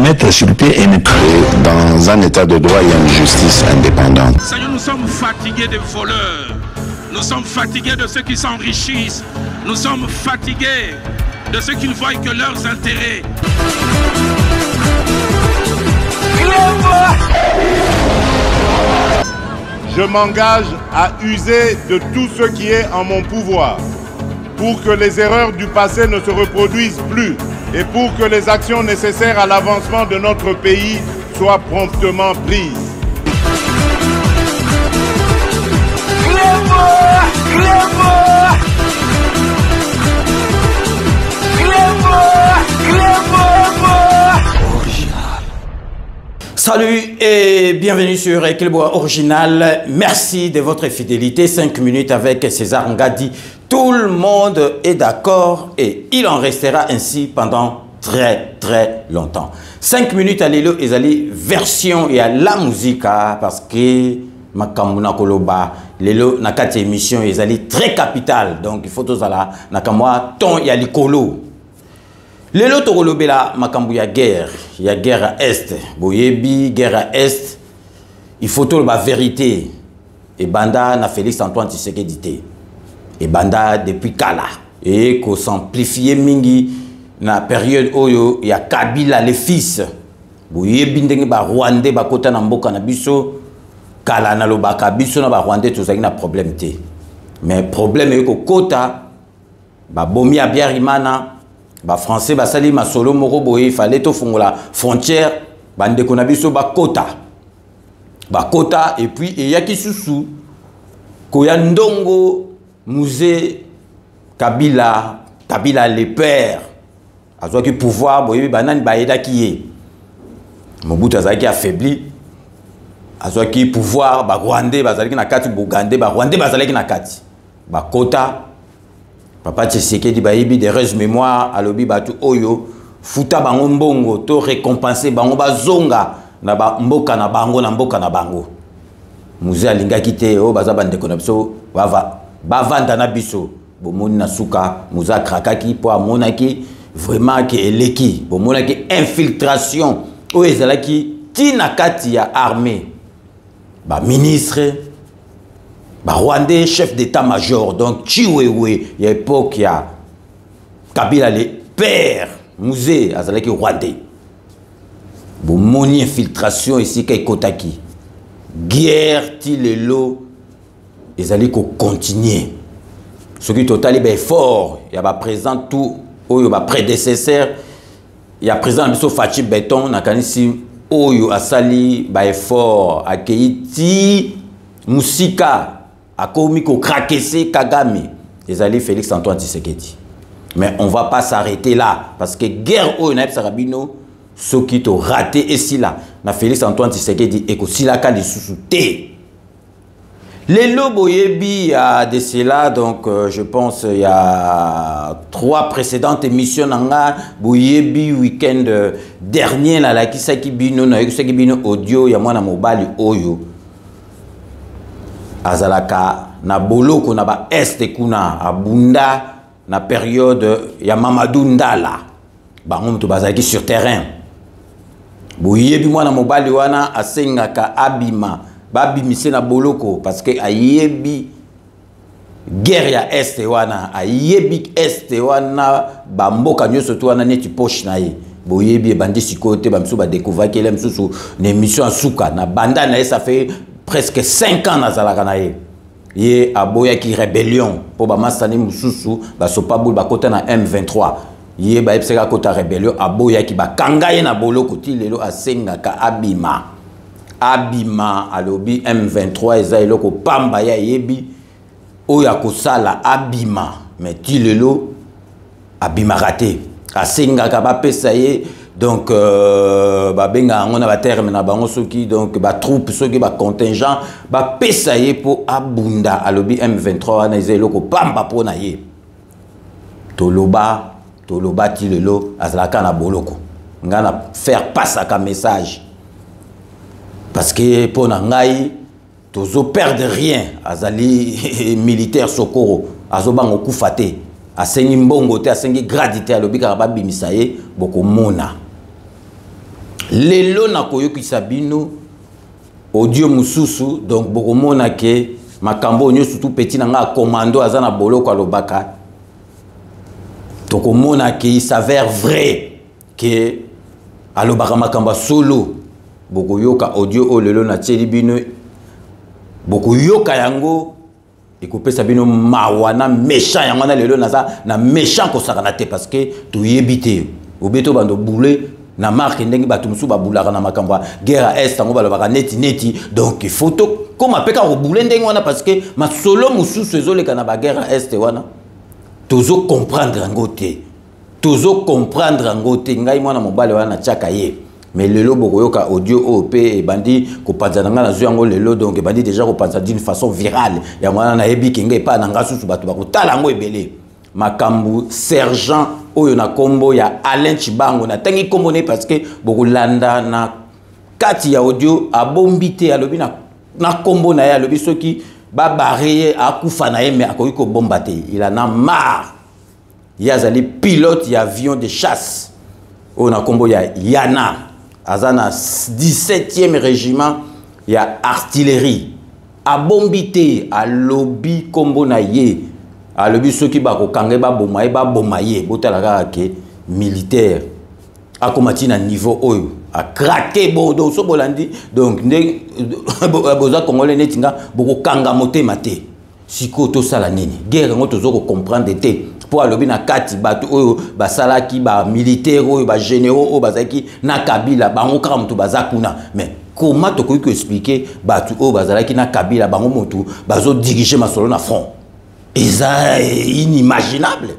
mettre sur pied un État. Dans un état de droit, il y a une justice indépendante. Seigneur, nous sommes fatigués des voleurs. Nous sommes fatigués de ceux qui s'enrichissent. Nous sommes fatigués de ceux qui ne voient que leurs intérêts. Je m'engage à user de tout ce qui est en mon pouvoir pour que les erreurs du passé ne se reproduisent plus et pour que les actions nécessaires à l'avancement de notre pays soient promptement prises. Salut et bienvenue sur Ekelboa Original. Merci de votre fidélité. 5 minutes avec César Ngadi. Tout le monde est d'accord et il en restera ainsi pendant très très longtemps. 5 minutes à l'élo ezali version et à la musique hein, parce que makambo na koloba lelo na kati émission ezali très capital donc il faut tozala na kamwa ton ya likolo. Lelo tokolobela makambo ya guerre, ya guerre à est. Boyebi guerre à est, il faut toloba vérité. Ebanda na Félix Antoine Tshisekedi te. Ebanda depuis kala et ko s'amplifier mingi na période oyo ya Kabila le fils. Boyebi ndenge ba Rwandais bakota na mboka na biso kala na lobaka biso na ba Rwandais tozalaki na problème te. Mais problème eko kota babomi ya Habyarimana, ba Français basali masolo moko boye, il fallait tofongola frontière bandeko na biso bakota. Bakota et puis eyaki susu koya ndongo musée Kabila, Kabila le père azwaki pouvoir boyebi banani bayedaki ye. Mobutu azalaki affaibli, azwaki pouvoir, ba Rwandais bazalaki na kati, Bugandais, ba Rwandais bazalaki na kati. Bakota Papa Tshisekedi bayebi des heureuse mémoire alobi batu oyo futa bango mbongo to récompenser bango bazonga na ba mboka na bango na mboka na bango. Mzee alingaki te oyo baza bandeko na biso bavanda na biso. Bomoni na suka Mzee akrakaki po amonaki vraiment ke eleki. Bomonaki infiltration oyo ezalaki ti na kati ya armée. Ba ministre, ba Rwandais, chef d'état-major, donc Chiwewe, ya époque ya Kabila le père, Mzee azalaki Rwandais. Bomoni infiltration esika ekotaki. Guerre ti lelo ezali ko continuer. Soki totali ba effort ya ba président tout oyo ba prédécesseur ya président biso Fatshi Béton nakanisi oyo asali ba effort akei ti musika akomi ko craquer Kagame ezali Félix Antoine Tshisekedi. Mais on va pas s'arrêter là parce que guerre oyo na yebisaka bino soki to raté esila na Félix Antoine Tshisekedi ekosilaka lisusu te. Lelo boyebi ya de cela, donc je pense il y a 3 précédentes émissions nanga boyebi week-end dernier na lakisaki bino na yekisaki bino audio ya mwana mobali oyo azalaka na boloko na ba est kuna abunda na période ya Mamadou Ndala bango mutu bazalaki sur terrain. Boyebi mwana mobali wana asengaka abima babimise na boloko parce que ayebi guerre ya est wana, ayebi est wana ba mboka nyonso to wana neti poche na ye. Boyebi ebandi sikoyo te, ba misusu ba découvraki ele misusu na émission ya suka na banda na ye, ça fait presque 5 ans nazalaka na ye. Ye aboyaki rébellion po ba masani mususu ba sopa boule bakota na M23. Ye ba yebisaka kota rébellion, aboyaki bakanga ye na boloko ti lelo asengaka abima. Abima alobi M23 eza eloko pamba ya yebi oyo akosala abima, mais ti lelo abimaka te. Asengaka bapesa ye donc babenga yango na ba terme na bango soki donc ba troupe soki ba contingent bapesa ye po abunda alobi M23 wana eza eloko pamba po na ye. Toloba, toloba ti lelo azalaka na boloko. Nga na faire passer message parce que po na ngai tozo perdre rien. Azali militaire Sokoro azobango kufa te, asengi mbongo te, asengi grade te, alobi kaka babimisa ye bokomona. Lelo nakoyokisa bino audio mosusu, donc bokomona ke makambo oyo nyonso tu petit na nga commando aza na boloko alobaka, tokomona ke il s'avère vrai ke alobaka makambo ya solo. Bokoyoka audio oyo lelo natieli bino, bokoyoka yango, ekopesa bino mawa na méchant. Yango wana lelo naza na méchant kosakana te, parce que toyebi te obe to bando boule na marke ndenge bato mosusu babulaka na makambo ya guerre ya est. Yango balobaka neti neti, donc il faut tokóma mpe kaka kobule ndenge wana, parce que masolo mosusu ezoleka na baguerre ya est wana, tozocomprendre yango te, tozocomprendre yango te. Ngai mwana mobali wana natiaka ye, mais lelo bokoyoka audio oyo mpe ebandi kopanza na ngai, nazwi yango lelo, donc ebandi déjà kopanza d'une façon virale. Yango wana nayebi ke ngai epai na ngai susu bato bakotala yango ebele. Makambo sergent oyo na nkombo ya Alain Chibango, natangi nkombo na ye parce que bokolanda na kati ya audio, abombi te, alobi na nkombo na ye, alobi soki babare ye akufa na ye, mais akoki kobomba te, il en a marre. Ye azali pilote ya avion de chasse oyo na nkombo ya Yana, aza na 17e régiment ya artillerie. Abombi te, alobi nkombo na ye, alobi soki bakokanga ye, baboma ye, baboma ye. Botala kaka ke militaire akoma ti na niveau oyo akrake. Bo so bolandi, donc nde boza congolais neti nga, bokokanga motema te. Sikoyo tosala nini? Guerre yango tozo kocomprendre te, mpo alobi na kati bato oyo basalaki bamilitaire oyo, bagénéraux oyo bazalaki na Kabila, bango kaka moto baza kuna. Mais comment tokoki koexpliquer bato oyo bazalaki na Kabila, bango motu bazodirige masolo na front? Eza inimaginable.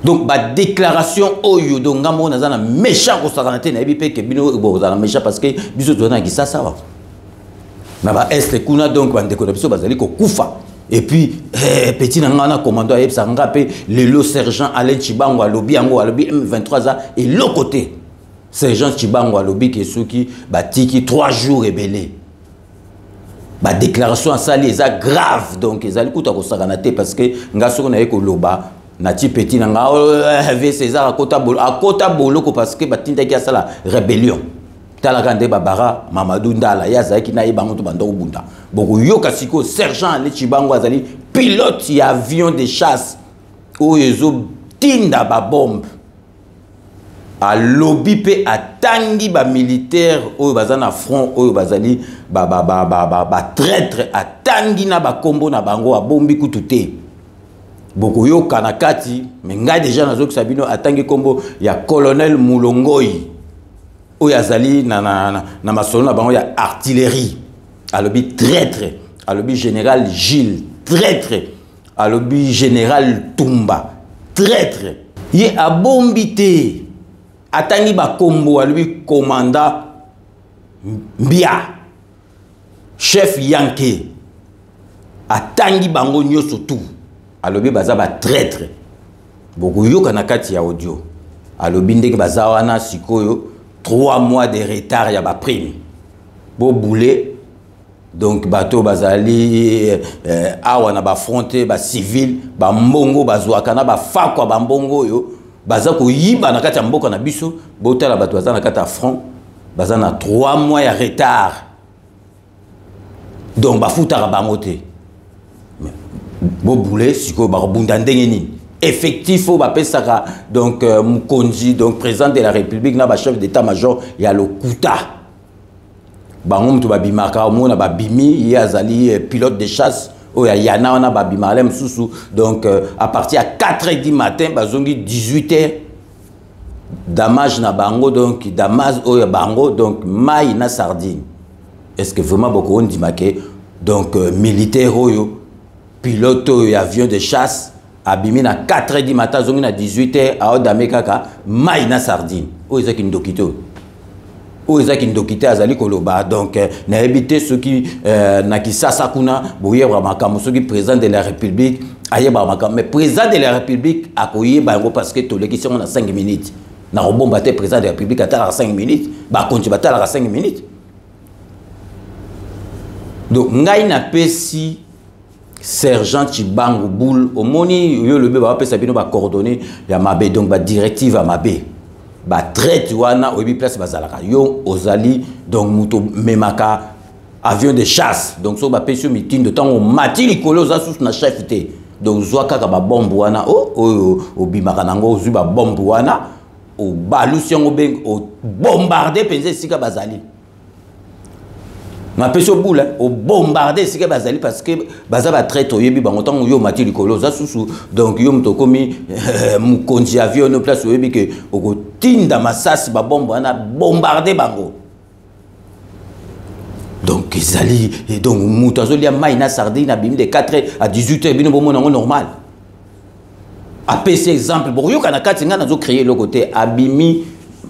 Donc badéclaration oyo, donc nga moko naza na méchant kosakana te. Nayebi mpe ke bino bozala méchant, parce que biso toza na Kisasa awa na baest kuna, donc bandeko na biso bazali kokufa. Et puis petit na nga wana commando ayebisaka nga mpe lelo, sergent Alain Chibango alobi yango, alobi M23 aza eloko te. Sergent Chibango alobi ke soki batiki 3 jours ebele. Badéclaration asali eza grave, donc ezali kuta kosakana te, parce que nga soki naye koloba nati petit na nga v César akota boloko parce que batindaki asala rébellion. Talaka nde babara Mamadou Ndala, ye azalaki na ye, bango to banda kobunda. Bokoyoka sikoyo sergent Ale Chibango, azali pilote ya avion de chasse oyo ezotinda babombe, alobi mpe atangi bamilitaire oyo baza na front, oyo bazali batraître, atangi na bakombo na bango, abombi kutu te. Bokoyoka na kati, mais ngai déjà nazokisa bino, atangi nkombo ya colonel Mulongoi oyo azali na masolo na bango ya artillerie, alobi traître, alobi général Gilles traître, alobi général Tumba traître. Ye abombi te, atangi bakombo, alobi commandant Mbia, chef Yanke, atangi bango nyonso tu, alobi baza batraître. Bokoyoka na kati ya audio, alobi ndenge baza wana sikoyo 3 mois de retard ya baprime bobule. Donc bato bazali awa na bafront te, bacivile, bambongo bazwaka na bafakwa, bambongo oyo baza koyiba na kati ya mboka na biso. Botala bato baza na kati ya front, baza na 3 mois ya retard, donc bafutaka bango te. Bobule sikoyo bakobunda ndenge nini? Effectif oyo bapesaka, donc mokonzi, donc président de la République na bachef d'état major ya lokuta, bango moto babimaka, omona babimi, ye azali pilote de chasse oyo ya Yana wana, babimaka le mosusu, donc à partir ya 4 heures du matin, bazongi 18 heures. Damage na bango, donc damage oyo bango, donc mai na sardine. Est ce que vraiment bokondima ke donc militaire oyo, pilote oyo ya avion de chasse, abimi na 4 heures du matin, azongi na 18 heures, aodame kaka mai na sardine? Oyo ezaki ndoki te, oyo ezaki ndoki te azali koloba. Donc nayebi te soki na Kisasa kuna boyebaka makambo, soki président de la République ayebaka makambo, mais président de la République akoyeba yango, parce que tolekisi yango na 5 minutes. Na kobomba te, président de la République atalaka 5 minutes, bakonzi batalaka 5 minutes. Donc ngai napesi sergent Chibangu boule. Omoni yo, lobi bapesa bino bacoordonnées ya mabe, donc badirective ya mabe. Batraite wana, oyebi place bazalaka. Yo ozali donc moto omemaka avion de chasse, donc soki bapesi yo mitindo, ntango omati likolo, oza susu na chef te. Donc zwa kaka babombe wana oyo obimaka nango, ozwi babombe wana, obalusi yango, bengi obombarde mpenza esika bazali. Napesi obula, obombarde esika bazali, parce que baza batraite, oyebi bango. Ntango yo omati likolo, oza susu donc yo moto okomi mokonzi ya avion no place, oyebi ke okotinda masasi, babombe wana, bombarde bango. Donc ezali donc moto azolia mai na sardine, abimi de 4 heures à 18 heures, bino bomona yango normal. Apesi exemple, bokoyoka na kati, ngai nazocréer eloko te. Abimi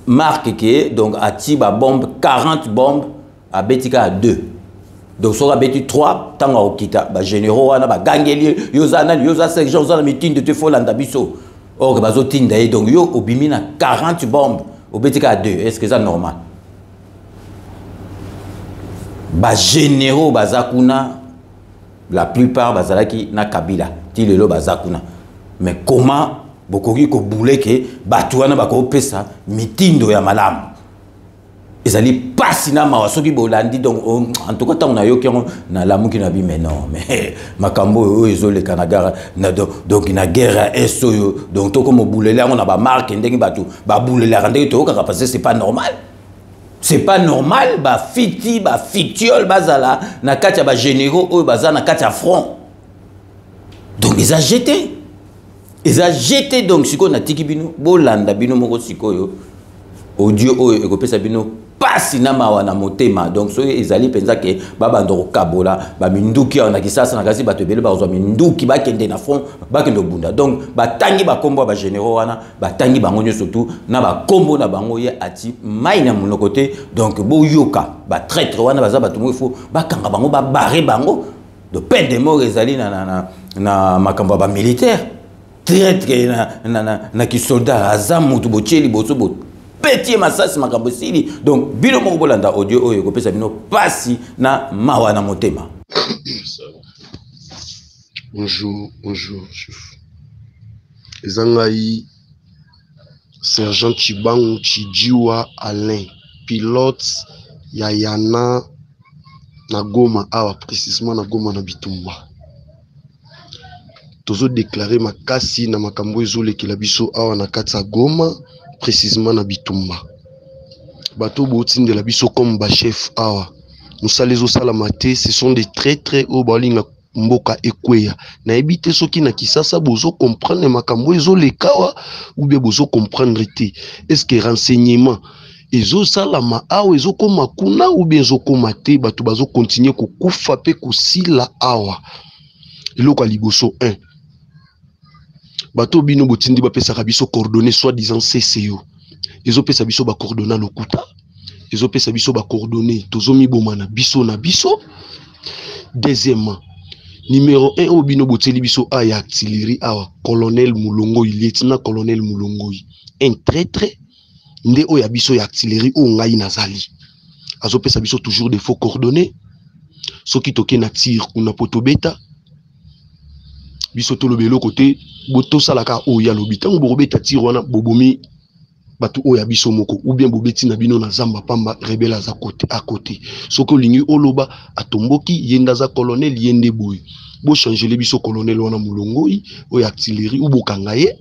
marque ke donc ati babombe, 40 bombe, abeti kaka 2. Donc soki abeti 3, ntango akokita, bagénéraux wana bagangeli ye: "Yo oza nani? Yo oza sergent, oza na mitindo te, folanda biso." Or bazotinda ye. Donc yo obimi na 40 bombe, obeti kaka 2, est ce que eza normal? Bagénéraux baza kuna, la plupart bazalaki na Kabila, ti lelo baza kuna. Mais comment bokoki kobule ke bato wana bakopesa mitindo ya malamu? Ezali pasi na mawa soki bolandi. Donc en tout cas, ntango nayoki yango, nalamuki na bi, mais non, mais makambo oyo oyo ezoleka na gare na, donc na guerre ya Est oyo, donc tokoma obulele yango na bamarke ndenge bato babulelaka, ndenge toyokaka, parce que c'est pas normal, c'est pas normal. Bafiti bafitiole bazala na kati ya bagénéraux oyo baza na kati ya front. Donc eza jeté, eza jeté. Donc sikoyo natiki bino bolanda bino moko sikoyo audio oyo ekopesa bino pasi na mawa na motema. Donc soki ezali mpenza ke babanda kokabola baminduki awa na Kisasa, na kasi bato ebele bakozwa minduki, bakende na front, bakende kobunda. Donc batangi bakombo ya bagénéraux wana, batangi bango nyonso tu na bakombo na bango, ye ati mai na monoko te. Donc boyoka, batraître wana baza bato moko, ifo bakanga bango, babare bango de peine de mort. Ezali na makambo ya bamilitaire, traître na kisoldat aza motu botie liboso, bopeti ye masasi, makambo esili. Donc bino moko bolanda audio oyo ekopesa bino pasi na mawa na motema. Bonjour, bonjour, chef. Eza ngai sergent Chibangu Chijiwa Alain, pilote ya Yana na Goma awa, précisément na Goma na bitumba. Tozodéclarer makasi na makambo ezolekela biso awa na kati ya Goma, précisément na bitumba. Bato botindela biso comme bachef awa, mosala ezosalama te. Ce sont des traîtres oyo balinga mboka ekweya. Nayebi te soki na Kisasa bozocomprendre makambo ezoleka awa ou bien bozocomprendre te. Est ce que renseignement ezosalama awa ezokóma kuna ou bien ezokóma te? Bato bazokontinue kokufa mpe kosila awa. Eloko ya liboso, 1, bato bino botindi bapesaka biso coordonnées, soi disant CCO, ezopesa biso bacoordonnées lokuta, ezopesa biso bacoordonnées, tozomiboma na biso na biso. Deuxièmement, numéro 1 oyo bino botieli biso a ya artillerie awa, colonel Mulongoi, lieutenant colonel Mulongoi, un traître nde oyo ya biso ya artillerie oyo ngai nazali, azopesa biso toujours des faux coordonnées. Soki toke na tir kuna po tobeta, biso toloba eloko te, tosalaka oyo alobi. Ntango bokobeta tir wana, bobomi bato oyo ya biso moko, ou bien bobeti na bino na zamba pamba, rebelle aza côté à côté. Soki olingi oloba, atomboki, ye nde aza colonel, ye nde boye. Bochangele biso colonel wana Molongoi oyo artillerie, ubokanga ye.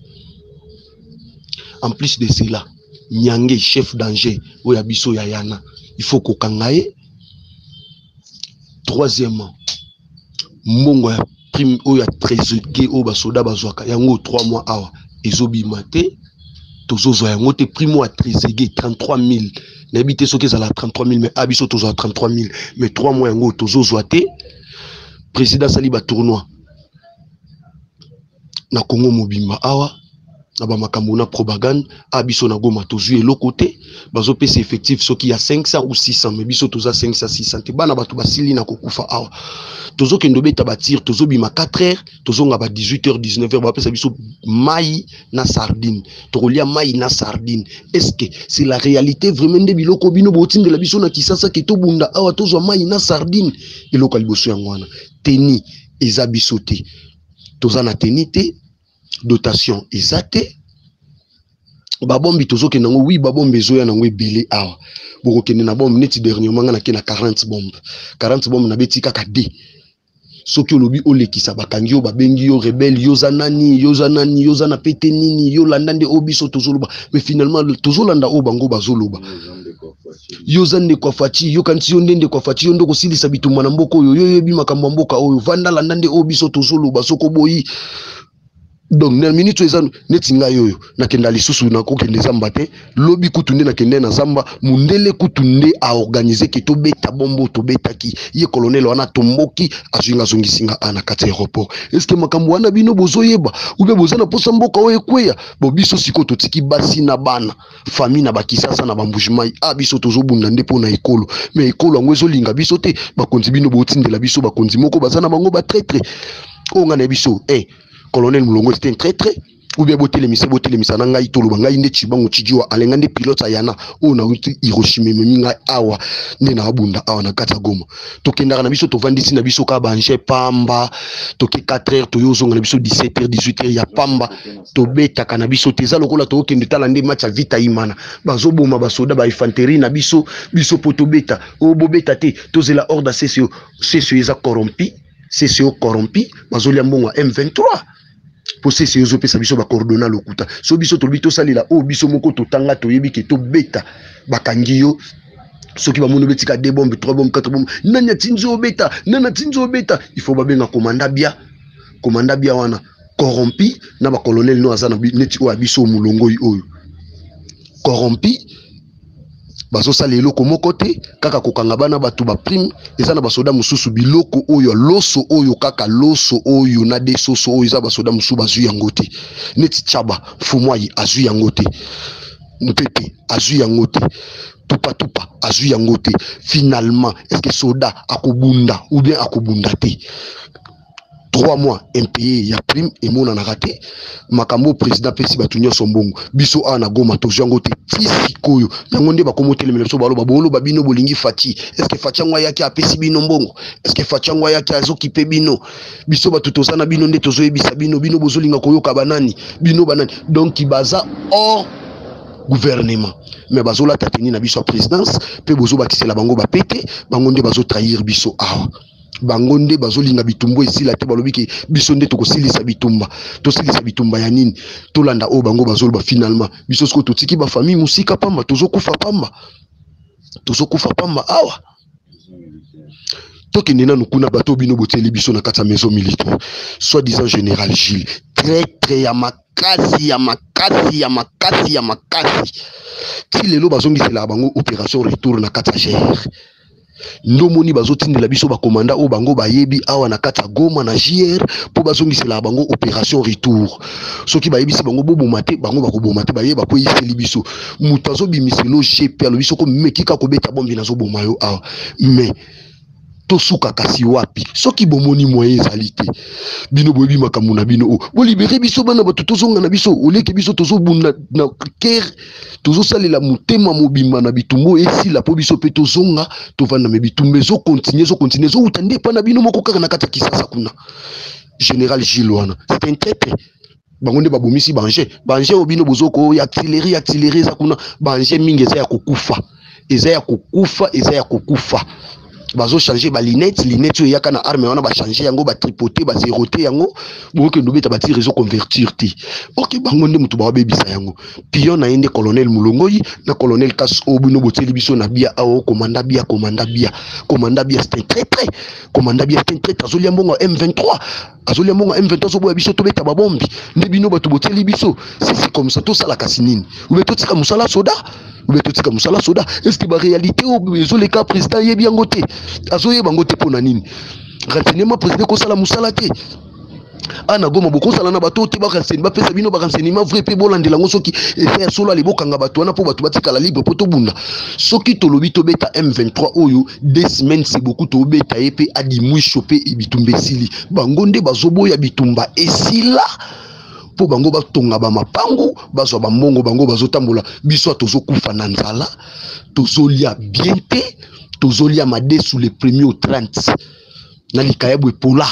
En plus de cela, Nyange, chef danger oyo ya biso ya Yana, il faut kokanga ye. Troisièmement, mbongo ya prime oyo ya trésor oyo basoda bazwaka yango 3 mois awa ezobima te, tozozwa yango te. Prime oyo ya trésor 33 000, nayebi te soki ezala 33 000, mais a biso tozwa 33 000, mais 3 mois yango tozozwa te. Président asali batournoi na Congo mobimba awa na bamakambo na propagande. A biso na Goma tozwi eloko te. Bazopesa effectif soki ya 500 ou 600, mais biso toza 500 600 te. Bana bato basili na kokufa awa. Tozokende obeta batir, tozobima 4 heures, tozonga ba 18 heures, 19 heures. Bapesa biso mai na sardine, tokolia mai na sardine. Est ce que c'est la réalité vraiment nde biloko bino botindela biso na Kisasa ke tobunda awa, tozwa mai na sardine? Eloko ya liboso yango wana. Teni eza biso te, toza na teni te, dotation eza te. Babombi tozokende yango, wi, babombe ezoya nango ebele awa. Bokokende na bombe neti dernièrement nga nake na 40 bombe, 40 bombe nabeti kaka d. Soki olobi olekisa, bakangi yo, babengi yo rebelle. Yo oza nani? Yo oza nani? Yo oza na pete nini? Yo landa nde oyo biso tozoloba. Mais finalement tozolanda oyo bango bazoloba. Yo oza ndeko ya Fatshi, yo kanisi yo nde ndeko ya Fatshi, yo nde okosilisa bitumba na mboka oyo, yo oyebi makambo ya mboka oyo. Vanda, landa nde oyo biso tozoloba. Soki oboyi, donc na minute oyo eza neti ngai oyo nakenda lisusu, nakokende zamba te. Lobi kutu nde nakende na zamba, mundele kutu nde aorganiser ke tobeta bombo. Tobetaki ye colonel wana, tomboki, azwi nga, azongisi nga a na kati ya aéroport. Est-ce makambo wana bino bozoyeba ube boza na mposa mboka oyo ekweya? Bo biso sikoyo totiki basi na bana, famille na bakisasa na bambujimai. A biso tozobunda nde mpo na ekolo, mais ekolo yango ezolinga biso te. Bakonzi bino botindela biso, bakonzi moko baza na bango batraître. Oyo ngai na biso, colonel Mulongo, c'était un traître. Ou bien botelemisa, botelemisa na ngai, toloba ngai nde Cibango Cijiwa alenga nde pilote ayana oyo nauti Hiroshima, ememi ngai awa nde naabunda awa na kati ya Goma. Tokendaka na biso, tovandisi na biso kaka banje pamba. Toke 4 heures, toyo ozonga na biso 17 heures, 18 heures ya pamba. Tobetaka na biso te, eza lokola tookende tala nde match ya Vita Imana. Bazoboma basoda, bainfanterie na biso. Biso mpo tobeta oyo, bobeta te, tozela ordre. CCO, CCO eza corrompu, CCO corrompu, bazolia mbongo ya M23. Mpo CCO ezopesa biso bacoordonnées lokuta. So biso tolobi tosalela oyo biso moko totanga, toyebi ke tobeta, bakangi yo. Soki bamoni obetika 2 bombe, 3 bombe, 4 bombe, nani atindi obeta? Nani atindi obeta? Il faut babenga commandant Bia. Commandant Bia wana corrompu na bacolonel no aza na neti oyo ya biso molongoi oyo corrompu. Bazosala eloko moko te, kaka kokanga bana bato. Baprime eza na basoda mosusu, biloko oyo, loso oyo, kaka loso oyo na de soso oyo, eza basoda mosusu bazwi yango te. Neti Chaba Fumwai azwi yango te, Mpepe azwi yango te, Tupatupa azwi yango te. Finalement, est ce que soda akobunda ou bien akobunda te? 3 mois impayé ya prime emonanaka te. Makambo président apesi bato nyonso mbongo, biso awa na Goma tozwi yango te ti sikoyo. Yango nde bakoma otelemela biso, baloba boloba bino bolingi Fatshi. Est-ce Fatshi yango ayaki apesi bino mbongo? Est-ce Fatshi yango ayaki azokipe bino? Biso bato toza na bino nde tozoyebisa bino. Bino bozolinga koyoka banani? Bino banani? Donc baza hors gouvernement, mais bazolata tenue na biso ya présidence mpe bozobakisela bango bapete. Bango nde bazotrahir biso awa, bango nde bazolinga bitumba esila te. Balobi ke biso nde tokosilisa bitumba. Tosilisa bitumba ya nini? Tolanda oyo bango bazoloba. Finalement biso sikoyo totiki bafamille mosika pamba, tozokufa pamba, tozokufa pamba awa. Tokende nanu kuna. Bato bino botieli biso na kati ya maison militaire, soit disant général Gilles, traître ya makasi, ya makasi, ya makasi, ya makasi. Ti lelo bazongiselaka bango opération retour na kati ya GR. Ndomoni bazotindela biso bakomanda oyo bango bayebi awa na kati ya Goma na JR mpo bazongiselaka bango opération retour. Soki bayebisi bango boboma te, bango bakoboma te. Baye bakweyiseli biso moto azobimiselo GP, alobi soko meki kaka kobeta bombi, nazoboma yo awa. Mais tosuka kasi wapi soki bomoni moyen ezali te? Bino boyebi makambo na bino oyo. Bolibérer biso bana bato, tozonga na biso. Oleke biso tozobunda na kere, tozosalela motema mobimba na bitumba oyo esila mpo biso mpe tozonga tovanda. Me bitumba ezocontinuer, ezocontinuer, ezowuta nde epa na bino moko kaka na kati ya Kisasa kuna. Général Gilles wana, c'est un traître. Bango nde babomisi baengins, baengins oyo bino bozoko ya artillerie. Artillerie eza kuna, baengins mingi eza ya kokufa, eza ya kokufa, eza ya kokufa. Bazochanger balunettes, lunette oyo eyaka na arme wana, bachanger yango, batripoter, bazeroter yango. Bokende obeta batirs, ezoconvertir te. Ok, bango nde moto babebisa yango. Pion na ye nde colonel Mulongoi na colonel Kas oyo bino botieli biso na Bia awa. Commandant Bia, commandant Bia, commandant Bia, c'est un traître. Commandant Bia, c'est un traître. Azolia mbongo ya M23, azolia mbongo ya M23, azoboya biso tobeta babombi. Nde bino bato botieli biso. Si c'est comme ça, tosala kasi nini? Ube totika mosala soda, ube totika mosala soda? Est ce que baréalité oyo ezoleka, président ayebi yango te? Azoyeba yango te mpo na nini? Renseignement, président kosala mosala te ana Goma. Bokosala na bato te, bapesa bino barenseignement vrai mpe bolandela yango. Soki eza ya solo, ale bokanga bato wana mpo bato batikala libre mpo tobunda. Soki tolobi tobeta M23 oyo, 2 semaines c'est beaucoup, tobeta ye mpe adi mwisho mpe bitumba esili. Bango nde bazoboya bitumba esila mpo bango batonga bamapangu, bazwa bambongo. Bango bazotambola, biso tozokufa na nzala, tozolia bien te, tozolia madesu le premier au 30 na likaya boye epola.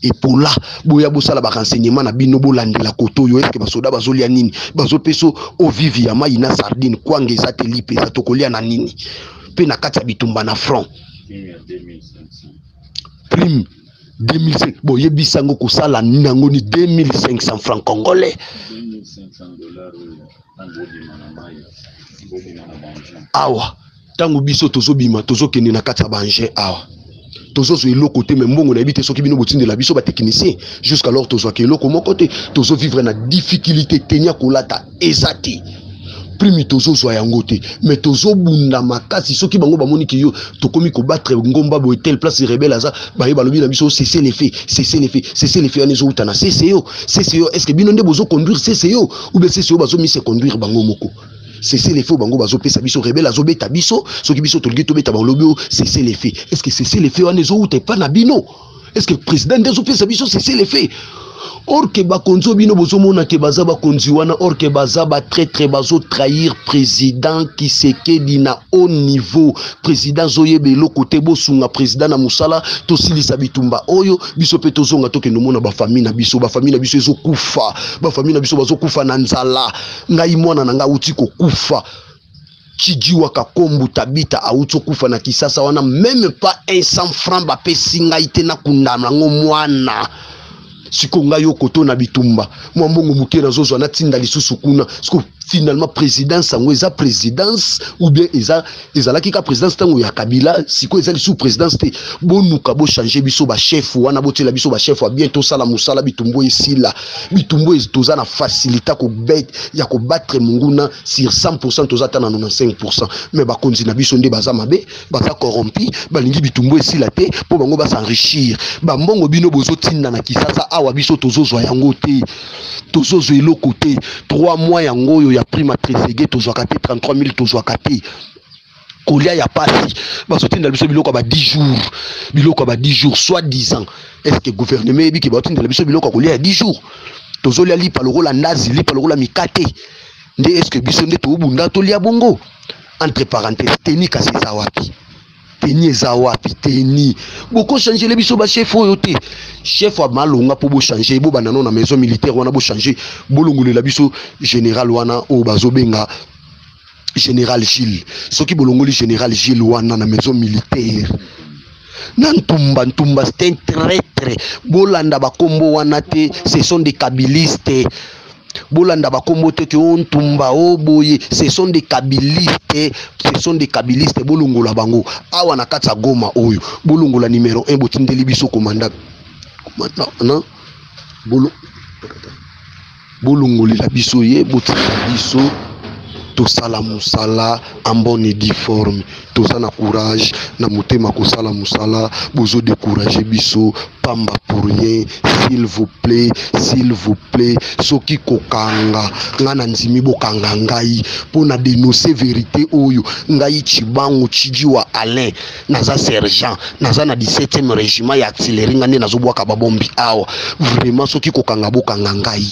Epola boya bosala ba renseignement na bino, bolandela koto oyo eske basoda bazolia nini, bazopesa eau vive ya mai na sardine, kwanga eza te, lipa eza, tokolia na nini? Mpe na kati ya bitumba na front, prime 2005, boyebisa yango kosala nango ni 2500 francs congolais. Awa ntango biso tozobima, tozokende na kati ya baengin awa, tozozwa eloko te. Me mbongo nayebi te soki bino botindela biso batechnicien. Jusqu'alors tozwaka eloko moko te, tozovivre na difficulté. Tenia kolata eza te, prime tozozwa yango te, mais tozobunda makasi. Soki bango bamoni ke yo tokomi kobattre ngomba boye, telle place rebelle aza, baye balobi na biso: "Cessez-le-feu, cessez-le-feu, cessez-le-feu." Wana ezowuta na CCO. CCO, est ce que bino nde bozoconduire CCO ou bien CCO bazomise conduire bango moko? Cessez-le-feu bango bazopesa biso, rebelle azobeta biso. Soki biso tolingi tobeta, balobi o cessez-le-feu. Est ce que cessez-le-feu wana ezowuta epa na bino? Est ce que président nde azopesa biso cessez-le-feu? Or ke bakonzi oyo bino bozomona ke baza bakonzi wana, or ke baza batraître, bazotrahir président Tshisekedi na haut niveau. Président azoyeba eloko te. Bosunga président na mosala, tosilisa bitumba oyo, biso mpe tozonga, tokende omona bafamille na biso. Bafamille na biso ezokufa, bafamille na biso bazokufa na nzala. Ngai mwana na ngai awuti kokufa, Chijiwa Kakombu Tabita, awuti okufa na Kisasa wana. Même pas un 100 franc bapesi ngai te nakundana yango mwana. Sikoyo ngai yo koto na bitumba, mwa mbongo moke nazozwa, natinda lisusu kuna. Siko finalement présidence yango eza présidence ou bien eza ezalaki ka présidence ntango ya Kabila? Sikoyo eza lisusu présidence te. Bonuka bochange biso bachef wana, botiela biso bachef ya bien, tosala mosala, bitumbu esila. Bitumbu toza na facilité ya kobattre monguna sur 100, toza ata na 95. Mais bakonzi na biso nde baza mabe, baza corrompu, balingi bitumbu esila te mpo bango bas'enrichir. Bambongo bino bozotinda na Kisasa awa, biso tozozwa yango te, tozozwa eloko te. 3 mois yango oyo ya prime Trezeguet tozwaka te, 33 000 tozwaka te. Kolia ya pasi, bazotinda biso biloko ya ba 10 jours, biloko ya ba 10 jours soit disant. Est ce que gouvernement eyebi ke bazotindela biso biloko ya kolia ya 10 jours? Tozolia lipa lokola ndazi, lipa lokola mikate nde. Est ce que biso nde tobunda tolia bongo? Entre parenthèse, teni kasi eza wapi? Teni eza wapi? Teni bokochangele biso bachef oyo te, chef ya malonga mpo bochange. Bobanda no na maison militaire wana, bochange, bolongolela biso général wana oyo bazobenga général Gilles. Soki bolongoli général Gilles wana na maison militaire na Ntumba, Ntumba c'est un traître. Bolanda bakombo wana te, ce sont des kabilistes. Bolanda bakombo te ke o Ntumba o boye, ce sont des kabilistes, ce sont des kabilistes. Bolongola bango awa na kati ya Goma oyo. Bolongola numéro 1, botindeli biso commandant na bolo, bolongolela biso ye, botindela biso, tosala mosala en bonne et due forme. Toza na courage na motema kosala mosala. Bozodécourage biso pamba pour rien. S'il vous plaît, s'il vous plaît, soki kokanga nga na ndimi, bokanga ngai mpo na dénoncer vérité oyo. Ngai Chibangu Chijiwa Alain, naza sergent, naza na 17e régiment ya artillerie. Nga nde nazobwaka babombi awa. Vraiment, soki kokanga, bokanga ngai,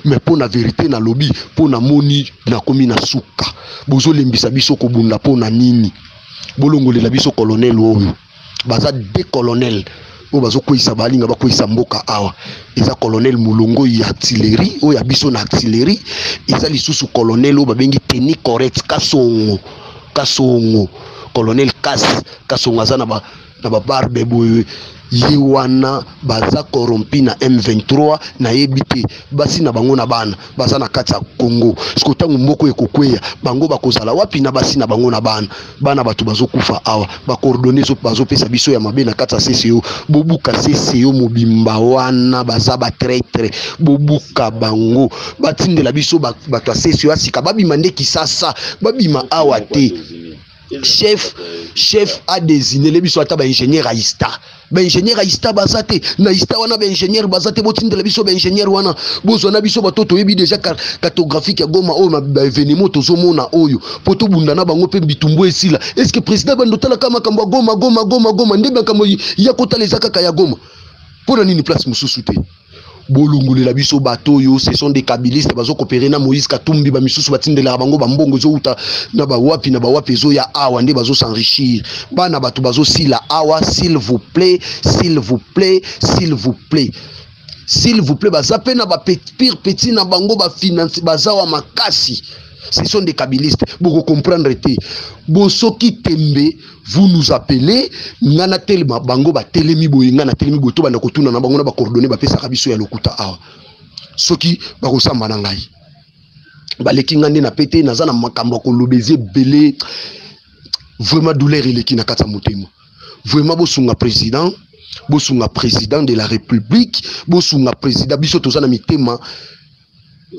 mais mpo na vérité nalobi, mpo namoni nakomi na suka. Bozolembisa biso kobunda mpo na nini? Bolongolela biso colonel oyo. Baza deux colonel oyo bazokweyisa, balinga bakweyisa mboka awa. Eza colonel Molongo ya artillerie oyo ya biso na artillerie, eza lisusu colonel oyo babengi Teni Correct Kasongo. Kasongo, colonel Kas Kasongo, aza na babarbe boye. Ye wana baza corrompu na M23. Nayebi te, basi na bango na bana baza na kati ya Congo. Siko ntango mboka ekokweya, bango bakozala wapi na basi na bango na bana? Bana bato bazokufa awa. Bacoordonnées bazopesa biso ya mabe na kati ya CCO. Bobuka CCO mobimba wana, baza batraître, bobuka bango. Batindela biso bato ya CCO ya sika, babima nde Kisasa, babima awa te. Chef adésignele biso ata baingénieur ya ISTA. Baingénieur ya ISTA baza te na ISTA wana, baingénieur baza te. Botindela biso baingénieur wana, bozwa na biso bato toyebi déjà cartographique ya Goma oyo, baévénement tozomona oyo, mpo tobunda na bango mpe bitumbu esila. Est ce que président bando otalaka makambo ya Goma, Goma, Goma, Goma nde makambo ya kotala eza kaka ya Goma? Mpo na nini place mosusu te? Bolongolela biso bato oyo, ce sont des kabilistes, bazokopere na Moïse Katumbi. Bamisusu batindelaka bango bambongo, ezowuta na bawapi na bawapi, ezoya awa nde bazos'enrichir. Bana bato bazosila awa. S'il vous plaît, s'il vous plaît, s'il vous plaît, s'il vous plaît. Baza mpe na bapire petit na bango, bafinance baza wa makasi. Ce sont des kabilistes, bokocomprendre te. Bosoki tembe, vous nous appelez. Nga na telema, bango batelemi boye, nga na telemi boye, tobanda kotuna na bango na bacoordonnées bapesaka biso ya lokuta awa. Soki bakosamba na ngai, baleki nga nde na pete. Naza na makambo ya koloba, eza ebele. Vraiment, douleur eleki na kati ya motema. Vraiment, bosunga président, bosunga président de la République, bosunga président. Biso toza na mitema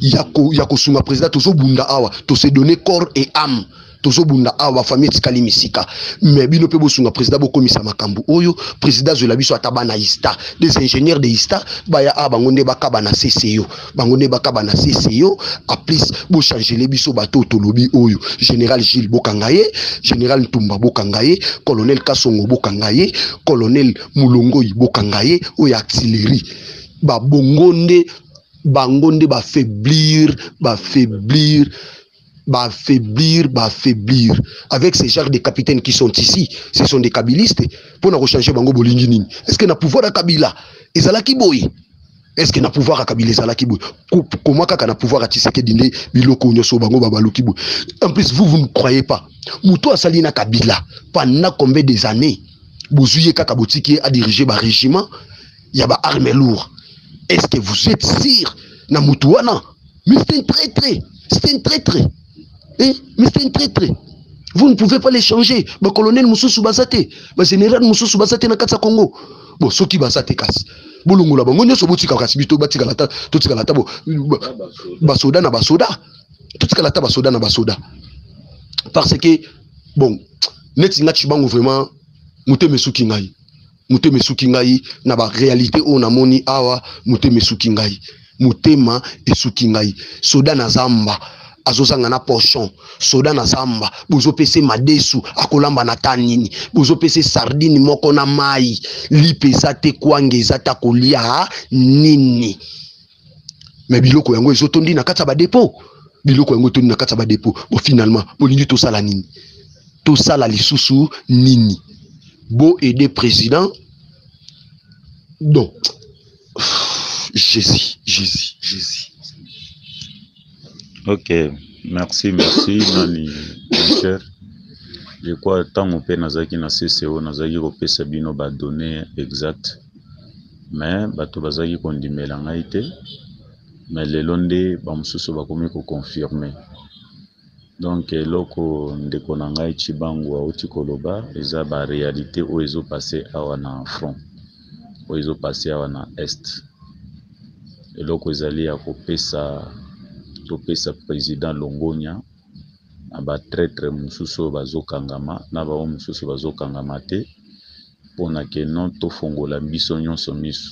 ya kosunga président. Tozobunda awa, tose donner corps et âme, tozobunda awa, bafamille etikali misika. Mais bino mpe bosunga président, bokomisa makambo oyo. Président azwela biso ata bana ISTA, des ingénieurs de ISTA, baya awa, bango nde bakaba na CCO, bango nde bakaba na CCO. En plus, bochangele biso bato oyo tolobi oyo: général Gilles, bokanga ye; général Ntumba, bokanga ye; colonel Kasongo, bokanga ye; colonel Mulongoi, bokanga ye, oyo artillerie. Babongo nde, bango nde bafaiblir, bafaiblir, bafaiblir, bafaiblir. Avec ces genres de capitaines qui sont ici, ce sont des kabilistes. Mpona kochanger bango, bolingi nini? Est ce que na pouvoir ya Kabila ezalaki boye? Est ce que na pouvoir ya Kabila ezalaki boye? Koma kaka na pouvoir ya Tshisekedi nde biloko nyonso bango babaluki boye? En plus, vous, vous ne croyez pas. Moto asali na Kabila pendant combien des années, bozwi ye kaka, botiki ye adirige barégiment ya baarmes lourdes. Est ce que vous êtes sûr na mutu wana? Mais c'est un traître, c'est un traître, eh? Mais c'est un traître, vous ne pouvez pas les changer. Bacolonel mosusu baza te, bagénéral mosusu baza te na kati ya Congo? Bon, soki baza te, kasi bolongola bango nyonso, botika kasi biso batikala ta, totikala ta basoda na basoda, totikala ta basoda na basoda. Parce que bon, neti nga Cibango, vraiment motema esuki ngai, motema esuki ngai na baréalité oyo namoni awa. Motema esuki ngai, motema esuki ngai. Soda na zamba azozanga na pochon. Soda na zamba, bozopesa madesu, akolamba na ta nini? Bozopesa sardine moko na mai, lipa eza te, kwanga eza te, akolia nini? Mais biloko yango ezotondi na kati ya badépôts, biloko yango etondi na kati ya badépôts. Bo finalement bolingi tosala nini? Tosala lisusu nini? Bo aider président. Donc Jésus, Jésus, Jésus. Ok, merci, merci nani, mon cher. Je crois ntango mpe nazalaki na CCO, nazalaki kopesa bino badonnées exact, mais bato bazalaki kondimela ngai te. Mais lelo nde bamosusu bakomi koconfirme. Donc eloko ndeko na ngai Cibangu auti koloba eza baréalité oyo ezopase awa na front, oyo ezopase awa na Est. Eloko ezali ya kopesa, topesa président longonya na batraîtres mosusu oyo bazokangama, na bango mosusu bazokangama te, mpona ke non, tofongola biso nyonso miso.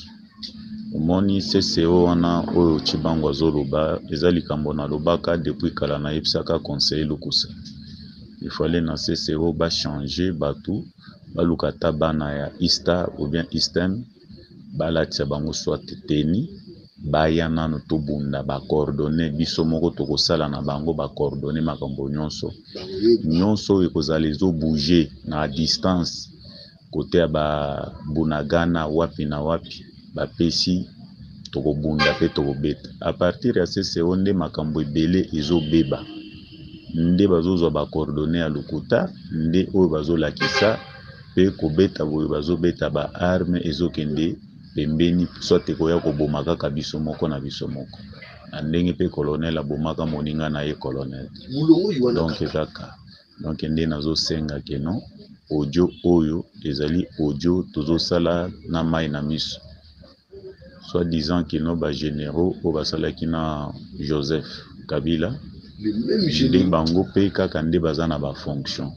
Omoni CCO wana oyo Cibango azoloba, eza likambo nalobaka depuis kala. Nayebisaka conseiller Lukusa, ifale na CCO bachange bato, baluka ata bana ya ISTA ou bien ISTEM, balatisa bango soit tenue, baya nano tobunda. Bacoordonnées, biso moko tokosala na bango bacoordonnées. Makambo nyonso nyonso oyo ekozala ezobouge na distance, kote ya Babunagana, wapi na wapi, bapesi, tokobunda mpe tokobeta. À partir ya CCO nde makambo ebele ezobeba, nde bazozwa bacoordonnées ya lokuta, nde oyo bazolakisa mpe kobeta boye, bazobeta baarmes ezokende pembeni, soit ekoya koboma kaka biso moko na biso moko, na ndenge mpe colonel abomaka moninga na ye colonel. Donc kaka, donc nde nazosenga ke non, audio oyo ezali audio tozosala na mai na miso. Soit disant kino bagénéraux oyo basalaki na Joseph Kabila, nde bango mpe kaka nde baza na bafonction.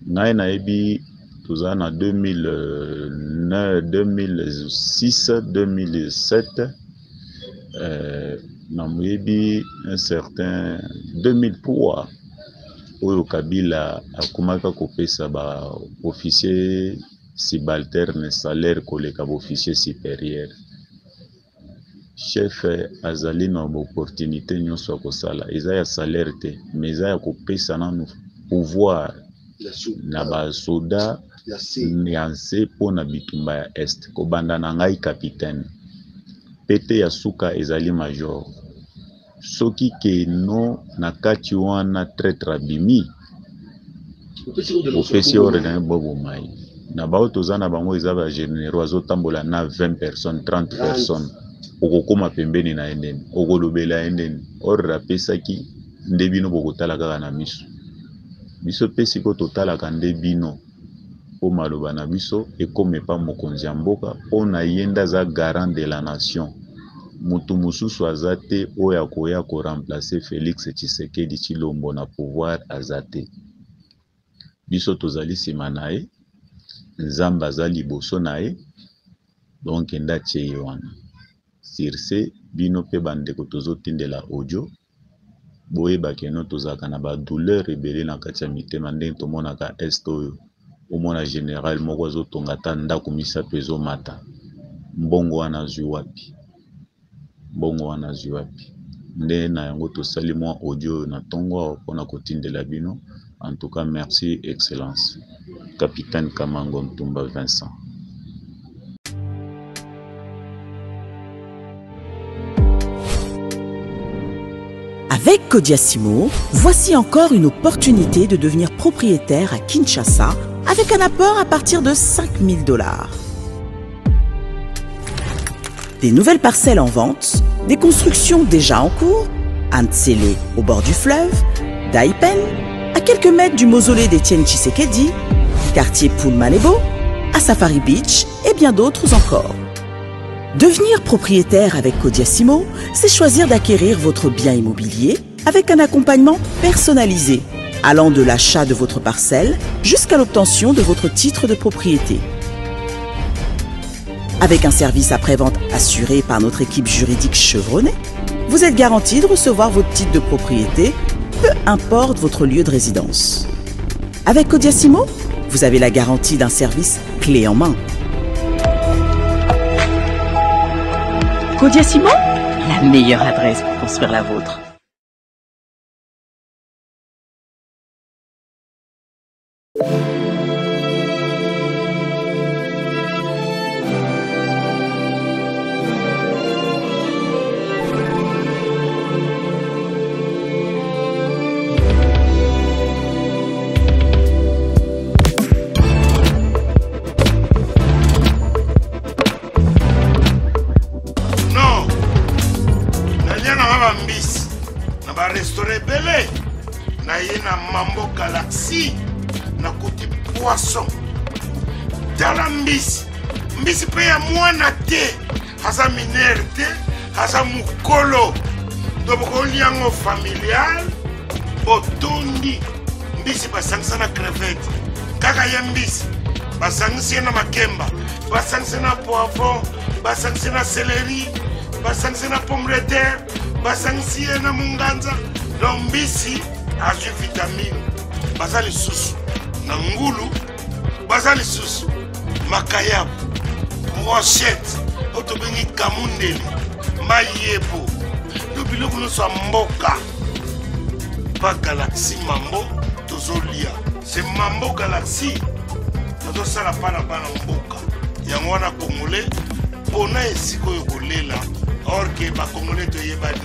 Ngai nayebi, toza na 2009, 2006, 2007, namoyebi un certain 2003 oyo Kabila akomaka kopesa baofficier subalterne salaire koleka baofficier supérieur. Chef azali na ba opportunite nyonso ya kosala, eza ya salaire te mais eza ya kopesa nanu pouvoir na ba soda ya nse mpo na bitumba ya Est. Kobanda na ngai capitaine, pete ya suka ezali major. Soki que no na kati wana traitre abimi, opesi ordre na ye boboma ye. Na baoyo toza na bango eza ba generaux azotambola na 20 personnes, 30 personnes, okokoma pembeni na ye ndeni? Okolobela ye ndeni? Ordre apesaki nde bino bokotala kaka na miso. Biso pe sikoyo totalaka nde bino po maloba na biso ekoma epa mokonzi ya mboka po na ye nde aza garant de la nation. Mutu mosusu aza te oyo akoya ko remplacer Felix Tshisekedi Tshilombo na pouvoir aza te. Biso tozali sima na ye, Nzambe aza liboso na ye, donc nde atie ye wana. Sur ce, bino pe ba ndeko tozotindela audio, boyeba que no tozalaka na ba douleur ebele na kati ya mitema ndenge tomonaka est oyo omona general moko azotonga ata ndako misato ezomata mbongo wana azwi wapi mbongo wana azwi wapi nde na yango tosali mwa audio oyo na ntongo awa mpona kotindela bino en tout cas merci excellence capitaine Kamango Ntumba Vincent. Avec Kodiasimo, voici encore une opportunité de devenir propriétaire à Kinshasa avec un apport à partir de 5000 dollars. Des nouvelles parcelles en vente, des constructions déjà en cours, Antsele au bord du fleuve, Daipen, à quelques mètres du mausolée d'Étienne Tshisekedi, quartier Poulmalebo, à Safari Beach et bien d'autres encore. Devenir propriétaire avec Kodiasimo, c'est choisir d'acquérir votre bien immobilier avec un accompagnement personnalisé, allant de l'achat de votre parcelle jusqu'à l'obtention de votre titre de propriété. Avec un service après-vente assuré par notre équipe juridique chevronnée, vous êtes garanti de recevoir votre titre de propriété, peu importe votre lieu de résidence. Avec Kodiasimo, vous avez la garantie d'un service clé en main. Kodiasimo, la meilleure adresse pour construire la vôtre. Non, nalia na nga bambisi na barestaurant ebele naye na mambo galaxie nakuti poisson tala mbisi mbisi mpe ya mwana te aza minere te aza mokolo to bokolia yango familial botondi mbisi basangisa na crevette kaka ye mbisi basangisi ye na makemba basangisi na poivron basangisi na celery basangisi na pomme de terre basangisi ye na munganza donc mbisi azwi vitamine baza lisusu na ngulu baza lisusu makayabu brochette oyo tobengi kamundele mayebo to biloko nyonso ya mboka pa galaxie mambo tozolia se mambo galaxie tozosala mpa na bana mboka yango wana congolais pona esika oyo kolela or ke bacongolais toyebani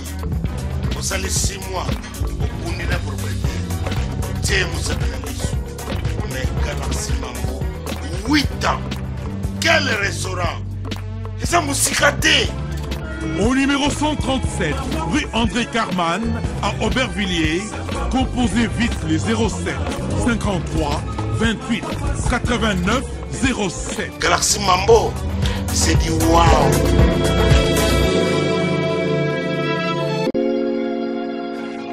osali 6 mois okundi na propriétaire tie mosapi na liso mais galaxie mambo 8 ans quel restaurant eza mosika te. Au numéro 137, rue André Carman, à Aubervilliers, composez vite les 07 53 28 89 07. Galaxy Mambo, c'est du wow.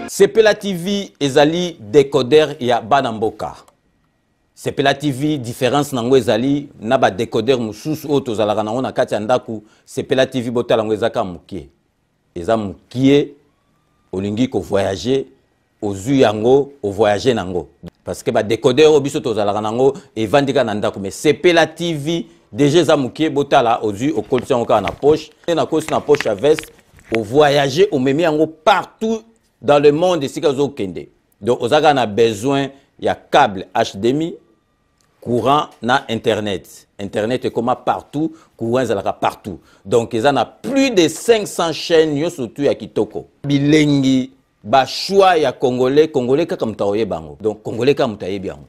Sepela TV ezali décodeur ya bana mboka. Sepela TV différence nango ezali na ba décodeur mosusu oyo tozalaka nango na kati ya ndako. Sepela TV botala yango eza kaka mokie, eza mokie, olingi ko voyager ozwi yango ovoyage nango parce que ba décodeur oyo biso tozalaka nango evandi kaka na ndako, mais Sepela TV déjà eza mokie, botala ozwi okolisi yango kaka na poche, nde nakolisi na poche ya veste. Ovoyage, omemi yango partout dans le monde esika ozokende. Donc oza kaka na besoin ya câble HDMI, courant na internet. Internet ekoma partout, courant ezalaka partout. Donc eza na plus de 500 chaînes nyonso tu ya kitoko. Bilengi ba choix ya congolais, congolais kaka moto akoyeba yango. Donc congolais kaka moto ayebi yango.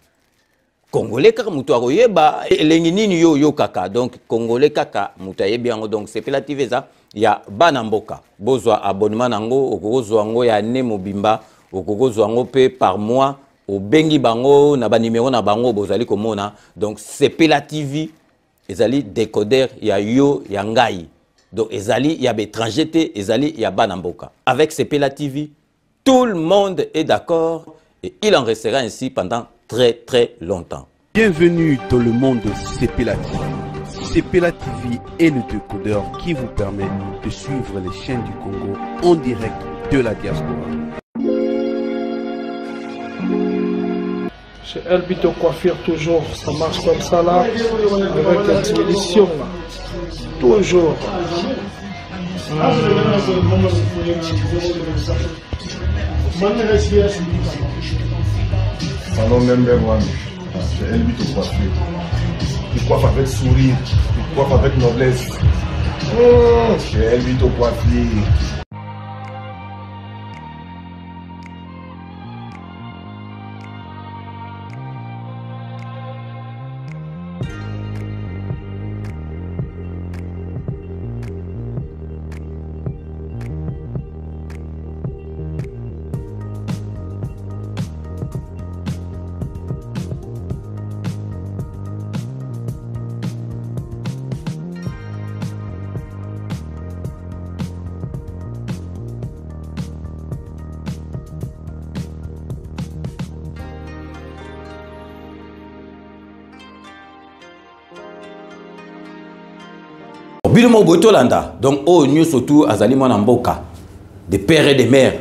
Congolais kaka moto akoyeba elengi nini yo oyokaka. Donc congolais kaka moto ayebi yango. Donc Sepela TV eza ya bana mboka. Bozwa abonnement nango, okokozwa yango ya année mobimba, okokozwa yango pe par mois. Obengi bango na ba numéro na bango bozali komona. Donc Sepela TV ezali décodeur ya yo ya ngai. Donc ezali ya ba étranger te, ezali ya bana mboka. Avec Sepela TV, tout le monde est d'accord et il en restera ainsi pendant très très longtemps. Bienvenue dans le monde de Sepela TV. Sepela TV est le décodeur qui vous permet de suivre les chaînes du Congo en direct de la diaspora. Chez Elbito Coiffure, toujours, ça marche comme ça là, avec la diminution là. Toujours. Salon number one, chez Elbito Coiffure. Il coiffe avec sourire, il coiffe avec noblesse. Mmh, chez Elbito Coiffure. Bino moko boye tolanda. Donc oyo nyonso tu azali mwana mboka de père et de mère,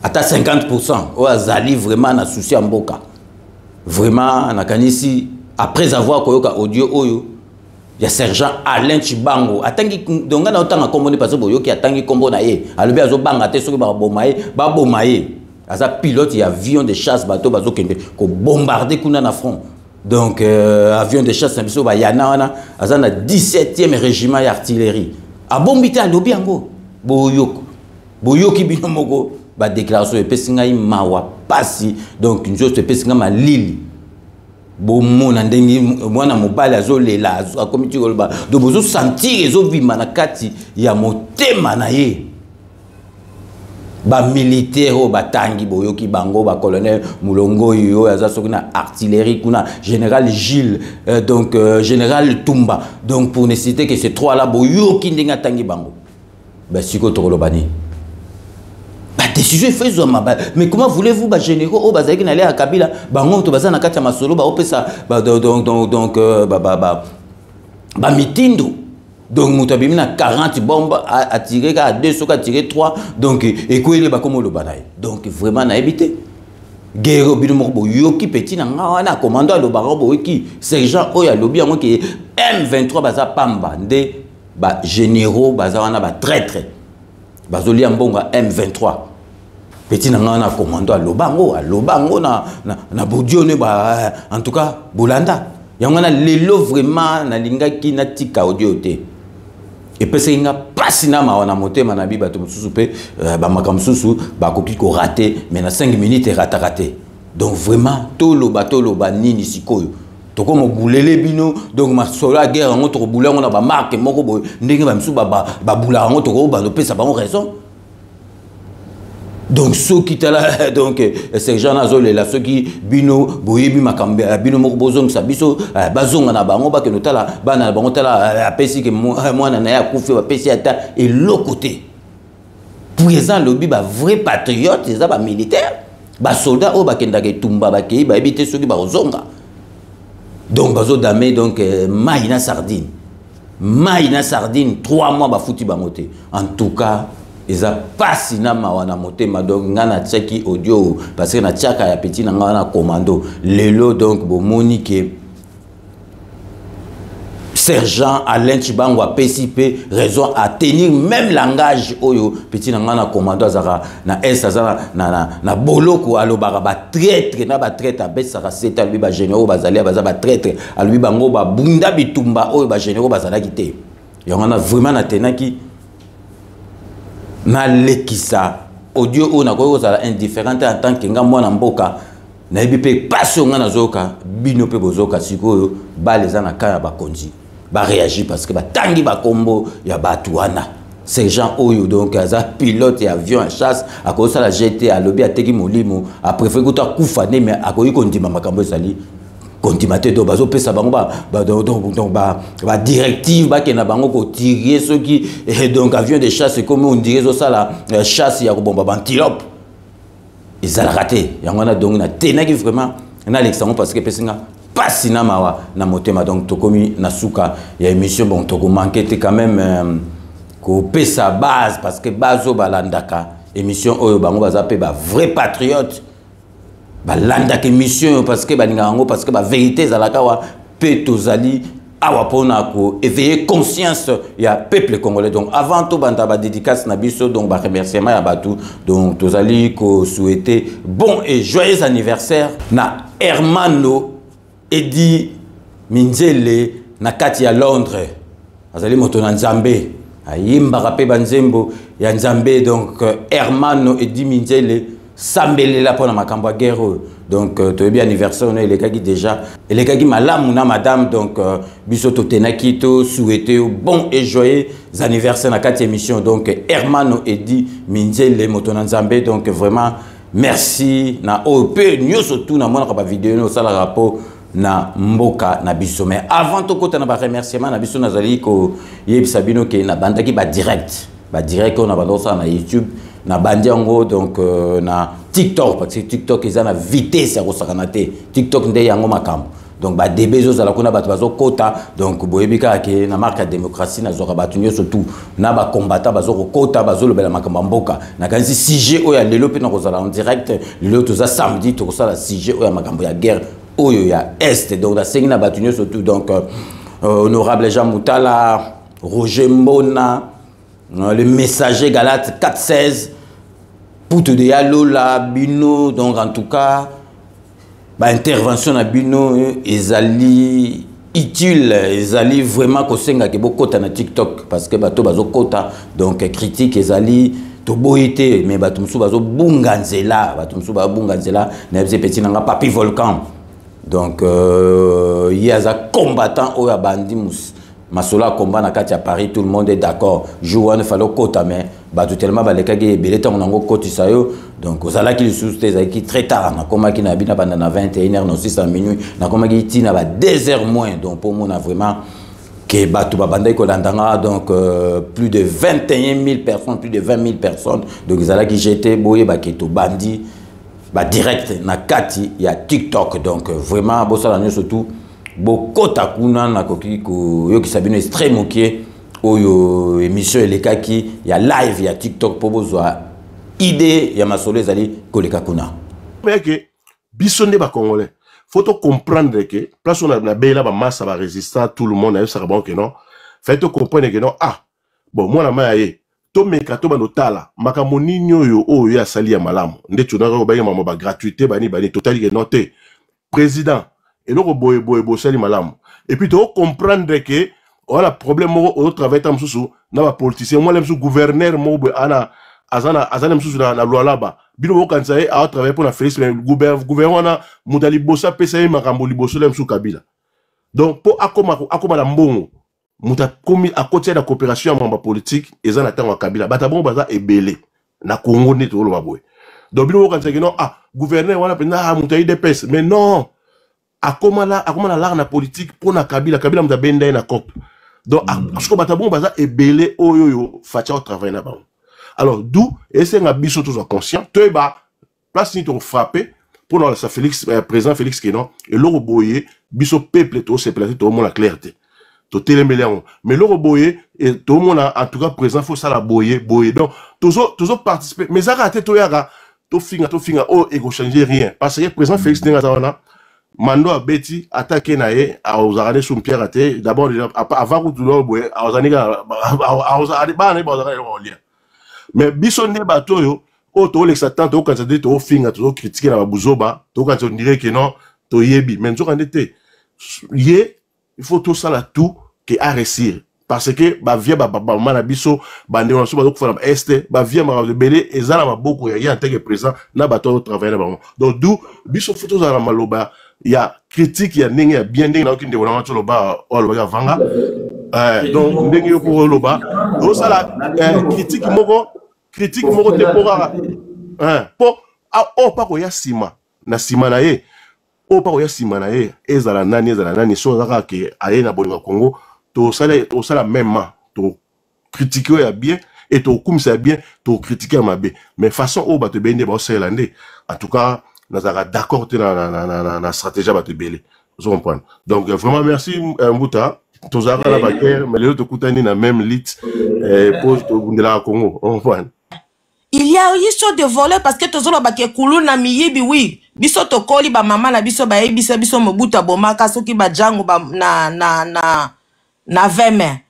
ata 50% oyo azali vraiment na souci ya mboka. Vraiment nakanisi après avoir koyoka audio oyo ya sergent Alain Tshibangu, atangi donc nga na otanga kombo ne parce que boyoki atangi kombo na ye, alobi azobanga te soki baboma ye, baboma ye. Aza pilote ya avion de chasse, bateau bazokende ko bombarder kuna na front. Donc avion de chasse na biso ba yana wana aza na 17e régiment ya artillerie. Abombi te alobi yango. Boyoko. Boyoki bino moko ba déclaration epesi ngai mawa pasi. Donc nzoto epesi ngai malili. Bomona ndenge mwana mobali azolela, akomi ti koloba. Donc bozo sentir ezobima na kati ya motema na ye. Ba militaire oyo batangi boyoki bango, ba colonel Mulongo oyo aza soki na artillerie kuna, général Gilles donc général Tumba. Donc pour ne citer que ces trois là boyoki ndenge atangi bango. Ba siko tokoloba nini? Ba décision efezwama, ba, mais comment voulez-vous ba généraux oyo bazalaki na l'ère ya Kabila, bango to baza na kati ya masolo, ba opesa, ba, do, do, do, donc ba, ba, ba, ba mitindo. Donc moto abimi na 40 bombes, a tiré kaka 2, soki a tiré 3, donc ekweli bakoma oloba na ye. Donc vraiment nayebi te. Guerre bino moko boyoki petit na nga wana commando alobaka boyoki sergent oyo alobi yango ke M23 baza pamba nde ba généraux baza wana ba traître. Bazolia mbongo ya M23. Petit na nga wana commando aloba yango, aloba yango na, na, na Bodione ba, en tout cas Bolanda. Yango wana lelo vraiment nalingaki natika audio te. Epesaki nga pasi na mawa na motema na bi bato mosusu pe ba makambo mosusu bakoki ko rater, mais na 5 minutes erataka te. Donc vraiment toloba, toloba nini sikoyo? Tokoma bulele bino, donc masolo ya guerre yango tokobula yango na ba marque moko boye, ndenge ba misusu ba bula yango tokoba lopesa bango raison. Donc ceux qui tala, donc sergent azolela, ceux qui bino boyebi makambe, bino moko bozongisa biso, bazonga na bango ba ke notala, bana na bango tala, apesi ke mwana na ye akufi, bapesi ata eloko te. Présent lobi ba vrai patriote, eza ba militaire, ba soldat oyo bakendaka etumba, bakei, bayebi te soki bakozonga. Donc bazodame, donc mai na sardine. Mai na sardine, 3 mois bafuti bango te. En tout cas, eza pasi na mawa na motema. Donc nga na tiaki audio parce que na tiaka ya petit na nga na commando lelo. Donc bomoni ke Sergent Alain Tshibangu apesi mpe raison à tenir même langage oyo petit na ngai na commando azalaka na est aza na, na, na, na boloko alobaka batraitre na batraitre abesaka sete alobi bagénéraux bazali baza batraitre alobi bango babunda bitumba oyo bagénéraux bazalaki te. Yango wana vraiment natenaki nalekisa audio oyo nakoki kozala indifférent en tant que nga mwana mboka, nayebi mpe pasi oyo nga nazoyoka, bino mpe bozoyoka. Sikoyo bale eza na ka ya bakonzi baréagir parce que batangi bakombo ya bato wana. Sergent oyo donc aza pilote ya avion ya chasse, akosala gt, alobi ateki molimo, apréféré kuta akufa nde, mais akoki kondima makambo ezali kondima te. Donc bazopesa bango badirective bakenda bango kotirie soki donc avion de chasse ekomi ondire ezosala chasse ya kobomba bantilope, ezalaka te. Yango wana donc natenaki vraiment nalekisa yango parce que epesi nga pasi na mawa na motema. Donc tokomi na suka ya émission. Bon, tokomanke te quand même kopesa base parce que base oyo balandaka émission oyo, bango baza mpe ba vrai patriote, balandaka émission oyo parce que balingaka yango, parce que bavérité ezalaka awa mpe tozali awa mpona koéveiller conscience ya peuple congolais. Donc avant tobanda badédicace na biso, donc baremerciement ya bato, donc tozali kosouhaiter bon et joyeux anniversaire na Hermano Edi Minzele na kati ya Londres. Azali moto na Nzambe, ayembaka mpe banzembo ya Nzambe. Donc Hermano Edi Minzele, sambelela mpona makambo ya guerre oyo. Donc toyebi anniversaire ono elekaki déjà, elekaki malamu na madame. Donc biso totenaki tosouhaite yo bon et joyeux anniversaire na kati émission. Donc Hermano Edi Minzele, moto na Nzambe, donc vraiment merci na oyo mpe nyonso tu namonaka bavideo no osalaka mpo na mboka na biso. Mais avant tokota na baremerciement na biso, nazali koyebisa bino ke nabandaki badirect, badirect oyo na banda kosala na YouTube, nabandi yango donc na TikTok parce que TikTok eza na vitesse ya kosakana te. TikTok nde yango makambo. Donc badebe ezozala kuna, bato bazokota. Donc boyebi kaka ke na marque ya démocratie nazwaka bato nyonso tu na bacombattant bazokokota, bazolobela makambo ya mboka. Nakanisi sujet oyo ya lelo mpe nakozala en direct. Lelo toza samedi, tokosala sujet oyo ya makambo ya guerre oyo ya est. Donc nasengi na bato nyonso tu, donc honorable Jean Mutala, Roger Mbona, le messager Galate 416, Poutou de Yalola, bino, donc en tout cas baintervention na bino ezali utile, ezali vraiment kosengaki bokota na TikTok parce que bato bazokota. Donc critique ezali toboyi te, mais bato mosusu bazobunga nzela, bato mosusu bazobunga nzela. Nayebisi petit nanga Papi Volcan, donc ye aza combattant oyo abandi masolo ya combat na kati ya Paris. Tout le monde est d'accord, jour wana fallait okota, mais bato tellement balekaki ebele ntango nango okotisa yo, donc ozalaki lisusu te, ezalaki très tard. Nakomaki na bina banda na 21 heures, na 6 à minuit, nakomaki ntina ba 2 heures moins. Donc mpo mona vraiment ke bato babandaki kolanda nga, donc plus de 21 000 personnes, plus de 20 000 personnes. Donc ezalaki jete boyebaki tobandi badirect na kati ya TikTok. Donc vraiment bosala nyonso tu bokota kuna. Nakoki koyokisa bino extrait mokie oyo émission elekaki ya live ya TikTok mpo bozwa idée ya masolo ezali koleka kuna. Ke biso nde bacongolais, faut to comprendre ke place oyo nabeyela bamasa barésistant, tout le monde nayebisaka bango ke non, fai to comprendre ke non, ah bon, mwana ma ya ye, tomeka tobanda otala makambo nini oyo oyo ye asali ya malamu. Nde tonaka kobangi makambo bagratuité bani bani, totali ke non te, président, eloko boye boye bosali malamu. Et puis tocomprendre ke oza problème moko, ozotravaille ta mosusu na bapoliticien mwana mosusu, gouverneur moko boye ana aza na mosusu na Lwalaba, bino bokanisa ye aotravaille mpo na Félix, mais gouverneur wana moto ya liboso apesa ye makambo liboso la mosusu Kabila. Donc mpo akoma na mbongo, moto akomi akotia na coopération ya makambo ya politique eza na ntango ya Kabila. Bato bongo baza ebele na Congo nde toloba boye. Donc bino bokanisaki non, ah, gouverneur wana mpenza, ah, moto ya UDPS, mais non, akoma na lar na politique mpo na Kabila. Kabila moto abenda ye na cope. Donc siko bato bongo baza ebele oyo oyo Fatshi aotravaille na bango. Alors d'où esenga biso tozwa conscient, toyeba place nini tokofrappe mpo na kolakisa Félix, président Félix ke non, eloko boye biso peuple tosepela te, toomona clair te, totelemeli yango, mais eloko boye tomona en tout cas président faut osala boye boye. Donc tozo participer, mais ezaka te toyaka tofinga tofinga oyo ekochange rien, parce que président Félix ndenge aza wana. Mando abeti ata ke na ye azalaka nde sumpiaka te d'abord déjà avant kutu loo boye azalaki kaka bana na ye bazalaka eloko kolia. Mais biso nde bato oyo oyo tokolekisa temps, tokokanisa nde tokofinga, tozokritike na babuzoba, tokokanisa ondire ke non toyebi, mais nzoka nde te. Ye il faut tosala tout ke a réussir, parce que bavia bamama na biso, bandeko na biso bazokufa na este, bavia makambo ebele eza na maboko ya ye en tant que président na bato oyo travaille na bango. Donc du biso fo tozala na maloba ya critique ya ndenge ya bien, ndenge nayoki ndeko nanga toloba oyo alobaki avanga. Donc ndenge yo mpo oloba, tosala critique moko, critique moko te mpo kaka mpo oyo mpa koya nsima na nsima na ye, oyo mpa koya nsima na ye, ezala nani, ezala nani, so aza kaka ke aye na bolingo ya Congo, tosala, tosala mêmement, tokritike oyo ya bien et tokokumisa ya bien, tokritike ya mabe. Mais façon oyo bato ebele nde baosalela nde, en tout cas nazalaka d'accord te na stratégie ya bato ebele, ozo comprendre. Donc vraiment merci Mbuta, tozalaka na baguerre, mais lelo tokutani na même lit po tobundelaka Congo, comprendre. Il y a eu so de voleur parce que tozoloba ke kuluna, miyibi, oui. Biso tokoli, bamama na biso bayebisa biso Mobutu abomaka soki bajango ba, na 20 mai.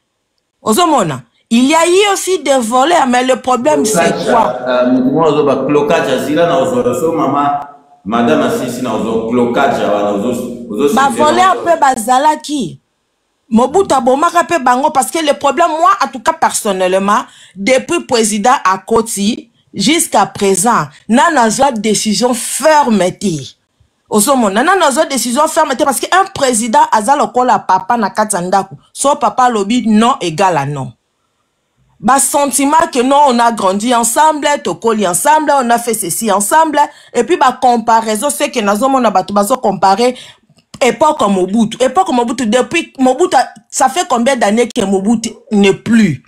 Ozomona, il y a eu aussi des voleurs, mais le problème, c'est quoi? Motu moko azoba clocage azila na ozwa so mama madame asisi na ozwa clocage wana. Bavoleur mpe bazalaki, Mobutu abomaka mpe bango, parce que le problème, moi en tout cas personnellement, depuis président akoti jusqu'à présent, nano azwa décision ferme te. Ozomona, nano azwa décision ferme te, parce que un président aza lokola papa na kati ya ndako. So papa alobi non égal à non. Basentiment que non, on a grandi ensemble, tokoli ensemble, on a fait ceci ensemble, et puis bacomparaison, c'est que nazomona bato bazocompare époque Mobutu, époque Mobutu. Depuis Mobutu, ça fait combien d'années que Mobutu n'est plus?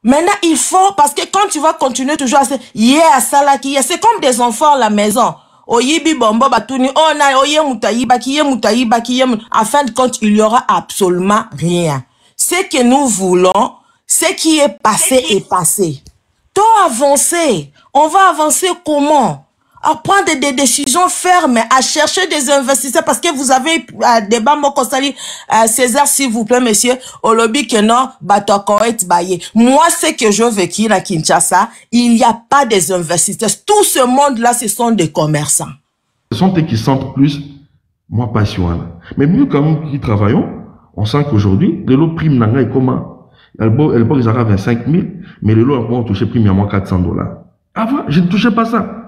Maintenant, il faut, parce que quand tu vas continuer toujours à se ye asalaki ye, c'est comme des enfants à la maison. Oyibi bombo, batuni: oh na oye mutu ayibaki, ye mutu ayibaki ye. En fin de compte, il y aura absolument rien. Ce que nous voulons, ce qui est passé est passé. To avancer. On va avancer comment? À prendre des décisions fermes, à chercher des investisseurs, parce que vous avez un débat moko sali, César, s'il vous plaît, monsieur, olobi que non, bato Koweït baye. Moi, ce que je vécu à Kinshasa, il n'y a pas des investisseurs. Tout ce monde-là, ce sont des commerçants. Ce sont eux qui sentent plus, moi, passion. Mais nous, quand même, qui travaillons, on sent qu'aujourd'hui, le lot prime na nga est comment? À l'époque, ils avaient 25 000, mais le lot, on touchait prime à moins 400 $. Avant, je ne touchais pas ça.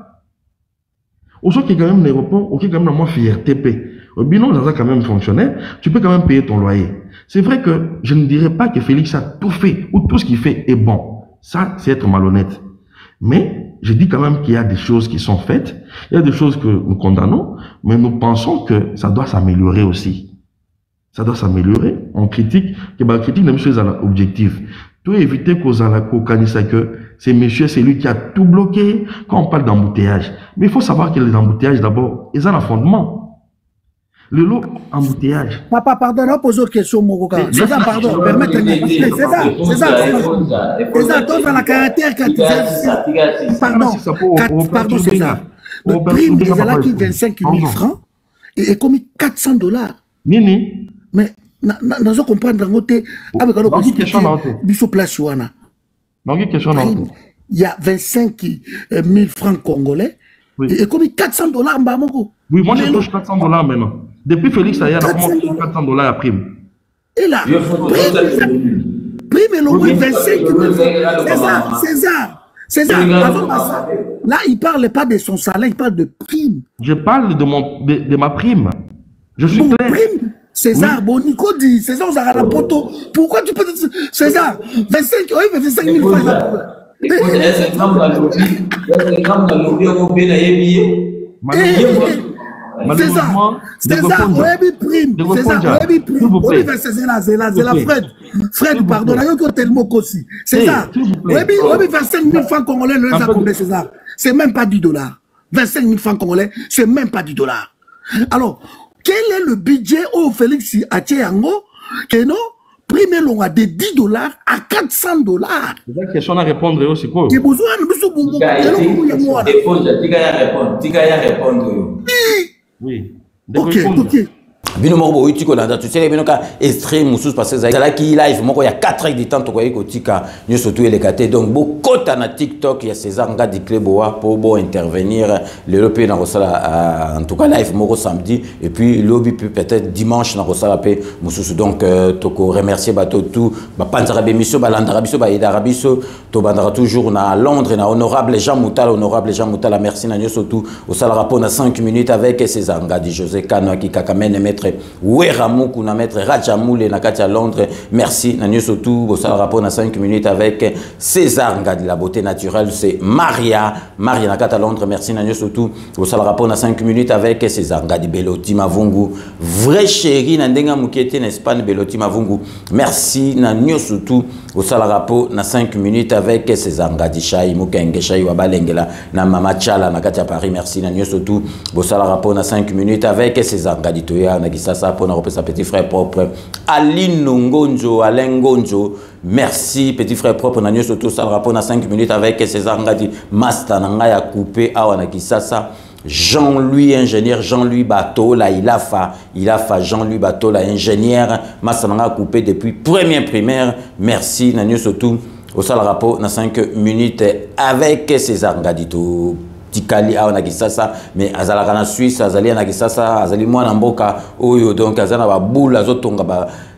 Aujourd'hui, quand même, l'aéroport, ok, quand même, moi, fierté, P. Bino, dans quand même fonctionnaire, tu peux quand même payer ton loyer. C'est vrai que je ne dirais pas que Félix a tout fait, ou tout ce qu'il fait est bon. Ça, c'est être malhonnête. Mais je dis quand même qu'il y a des choses qui sont faites, il y a des choses que nous condamnons, mais nous pensons que ça doit s'améliorer aussi. Ça doit s'améliorer. On critique, que bah, critique n'est pas objectif. Tout éviter qu'aux kokanisa que c'est monsieur, c'est lui qui a tout bloqué quand on parle d'embouteillage. Mais il faut savoir que les embouteillages, d'abord, ils ont un fondement. Le lot embouteillage. Papa, pardon, on pose une question, moko. César, pardon, permettez-moi. César, César, César, toi, dans la caractère, pardon, pardon, César. Le prime ezalaki 25 000 francs et ekomi 400 $. Nini? Mais nazo comprendre yango te. Abeka biso place wana. Naoki question na. Il y a 25 000 francs congolais. Oui. Et comme 400 $, mbala moko. Oui, moi je touche 400 $ maintenant. Depuis Félix Aya, a 400 $ à prime. Et là, prime, prime et le 25 000. César, César, César, avant ça, là, il parle pas de son salaire, il parle de prime. Je parle de ma prime. Je suis Bon, clair. prime, César, bon, Nico dit, César, on a poto. Pourquoi tu peux. César, 25, oui, 25 000 francs. Nalobi yango mpe nayebi ye. César, César, oyebi prime, César, oyebi prime, oyebi César, Zela, Zela, Fred, Fred, pardon, nayoki tellement kosi. César, oyebi, oyebi 25 000 francs congolais, le eza combien, César? C'est même pas 10 $. 25 000 francs congolais, c'est même pas 10 $. Alors, quel est le budget au Félix atie yango, que non, prime elonga de 10 $ à 400 $? C'est question à répondre aussi quoi. Ke besoin biso bongo eloko yango wana. Tika ya répondre, tika ya répondre oyo. Oui. Ok, ok. Bino moko boyuti kolanda, totiaki bino ka extrait mosusu parce que ezalaki live moko ya 4 heures du temps, tokoki kotika nyonso tu eleka te. Donc bokota na TikTok ya César Ngadi Cleboa mpo bointervenir. Lelo mpe nakosala en tout cas live moko samedi, et puis lobi mpe peut-être dimanche nakosala mpe mosusu. Donc tokoremercier bato tout bapanzaka bémission, balandaka biso, bayedaka biso. Tobandaka toujours na Londres na honorable Jean Moutala. Honorable Jean Moutala, merci na nyonso tout osalaka mpona 5 minutes avec César Ngadi. José Kano Akikakamene, maître Wera Muku na maître Raja Moule na kati ya Londres, merci na nyonso tout bosalaka mpona 5 minutes avec César Ngadi. La beauté naturelle, c'est Maria Maria na kati ya Londres, merci na nyonso tout bosalaka mpona 5 minutes avec César Ngadi. Beloti Mavungu, vrai chéri na ndenge ya moke te na Espagne, Beloti Mavungu, merci na nyonso tout osalaka mpo na 5 minutes avec César Ngadi. Shai Mokenge, Shai wa Balengela na Mama Chala na kati ya Paris, merci na nyonso tout bosalaka mpo na 5 minutes avec César Ngadi. Toya na Kisasa mpo na kopesa petit frère propre Aline Ngonzo, Alain Ngonzo, merci petit frère propre na nyonso tout osalaka mpo na 5 minutes avec César Ngadi. Master na ngai ya coupe awa na Kisasa, Jean-Louis, ingénieur Jean-Louis Batola, il a fa Jean-Louis Batola, ingénieur, Massananga coupé depuis première primaire. Merci, na nyonso tout osalaka mpo na 5 minutes avec César Ngadi. Tikali awa na Kisasa, mais azalaka na Suisse, azali na Kisasa, azali mwana mboka oyo, donc aza na baboule, azotonga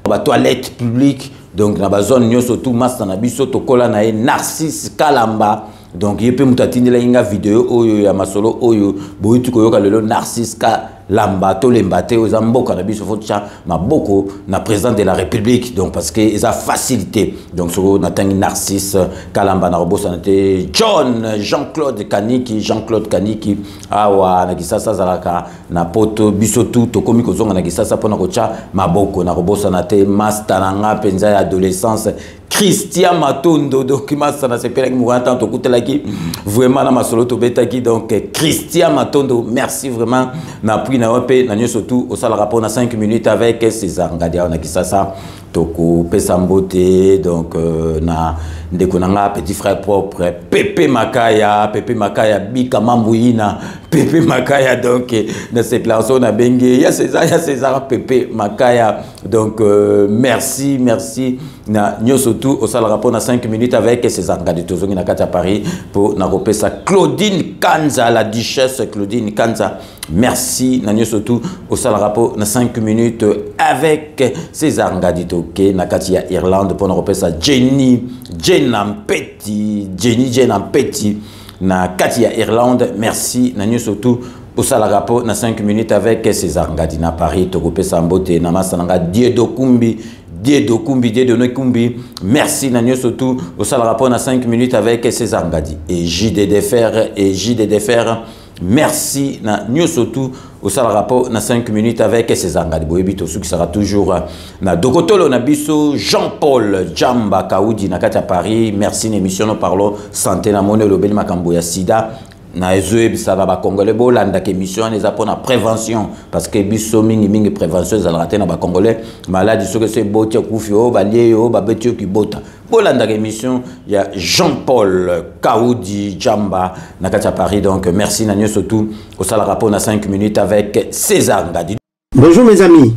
batoilette ba publique, donc na bazone nyonso tout. Masa na biso tokola na ye, Narcisse Kalamba, donc ye mpe moto atindelaki nga video oyo ya masolo oyo boyuti koyoka lelo. Narcisse Kalamba, tolemba te, oyo eza mboka na biso, faut tya maboko na président de la République, donc parce que eza facilité. Donc soko natangi Narcisse Kalamba, na kobosana te John Jean-Claude Kaniki, Jean-Claude Kaniki awa na Kisasa, azalaka na Poto. Biso tu tokomi kozonga na Kisasa mpona kotya maboko. Na kobosana te master na nga mpenza ya adolescence, Christian Matondo. Donc masa nasepelaki mokana ntango tokutelaki vraiment na masolo tobetaki. Donc Christian Matondo, merci vraiment na appui na yo mpe na nyonso tu osalaka mpona 5 minutes avec César Ngadi. Awa na Kisasa tokopesa mbote donc na ndeko na nga petit frère propre Pepe Makaya, Pepe Makaya bika mambuyina, Pepe Makaya. Donc nasepelaka so nabengi ya César, ya César, Pepe Makaya. Donc merci, merci na nyonso tu osalaka mpona 5 minutes avec César Ngadi. Tozongi na kati ya Paris mpo na kopesa Claudine Kanza, la duchesse Claudine Kanza, merci na nyonso tu osalaka mpo na 5 minutes avec César Ngadi. Toke na kati ya Irlande mpo na kopesa Jenny Jena Mpeti, Jenny Jena Mpeti na kati ya Irlande, merci na nyonso tu osalaka mpo na 5 minutes avec César Ngadi. Na Paris tokopesa mbote na masa na nga Diedo Kumbi, Diedo Kumbi, Diedo Kumbi, merci na nyonso tu osalaka mpo na 5 minutes avec César Ngadi. Et JDD Fer et JDD Fer, merci na nyonso tu osalaka mpo na 5 minutes avec César Ngadi. Boyebi, tosukisaka toujours na dokotolo na biso Jean-Paul Jamba Kaudi na kati ya Paris, merci na émission Nous parlons santé. Namoni olobeli makambo ya sida na ezoyebisaka bacongolais bolandaka émission wana, eza mpona prévention, parce que biso mingimingi prévention ezalaka te na bacongolais. Maladi soki eso eboti, akufi, oyo balie yo, oyo babeti yo kibota. Bolandaka émission ya Jean-Paul Kaudi Jamba na kati ya Paris. Donc merci na nyonso tu osalaka mpona 5 minutes avec César Ngadi. Bonjour mes amis,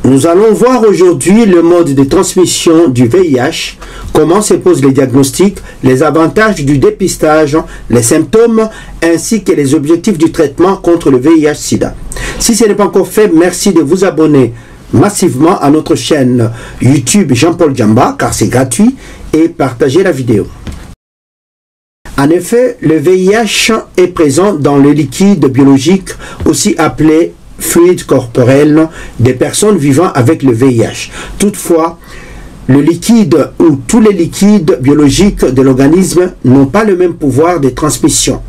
nous allons voir aujourd'hui le mode de transmission du VIH, comment se posent les diagnostics, les avantages du dépistage, les symptômes ainsi que les objectifs du traitement contre le VIH-Sida. Si ce n'est pas encore fait, merci de vous abonner massivement à notre chaîne YouTube Jean-Paul Djamba, car c'est gratuit, et partagez la vidéo. En effet, le VIH est présent dans le liquide biologique, aussi appelé fluide corporel, des personnes vivant avec le VIH. Toutefois, le liquide ou tous les liquides biologiques de l'organisme n'ont pas le même pouvoir de transmission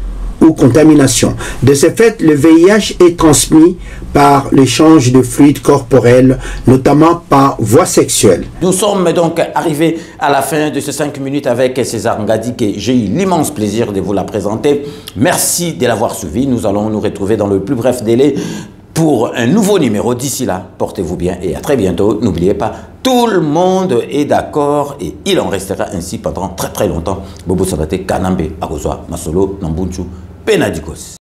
ou contamination. De ce fait, le VIH est transmis par l'échange de fluides corporels, notamment par voie sexuelle. Nous sommes donc arrivés à la fin de ces 5 minutes avec César Ngadi, que j'ai eu l'immense plaisir de vous la présenter. Merci de l'avoir suivi. Nous allons nous retrouver dans le plus bref délai pour un nouveau numéro. D'ici là, portez-vous bien et à très bientôt. N'oubliez pas, tout le monde est d'accord et il en restera ainsi pendant très très longtemps. Bobo Sabate, Kanambe, Akozwa, Masolo, Nambunchu, Penadikos.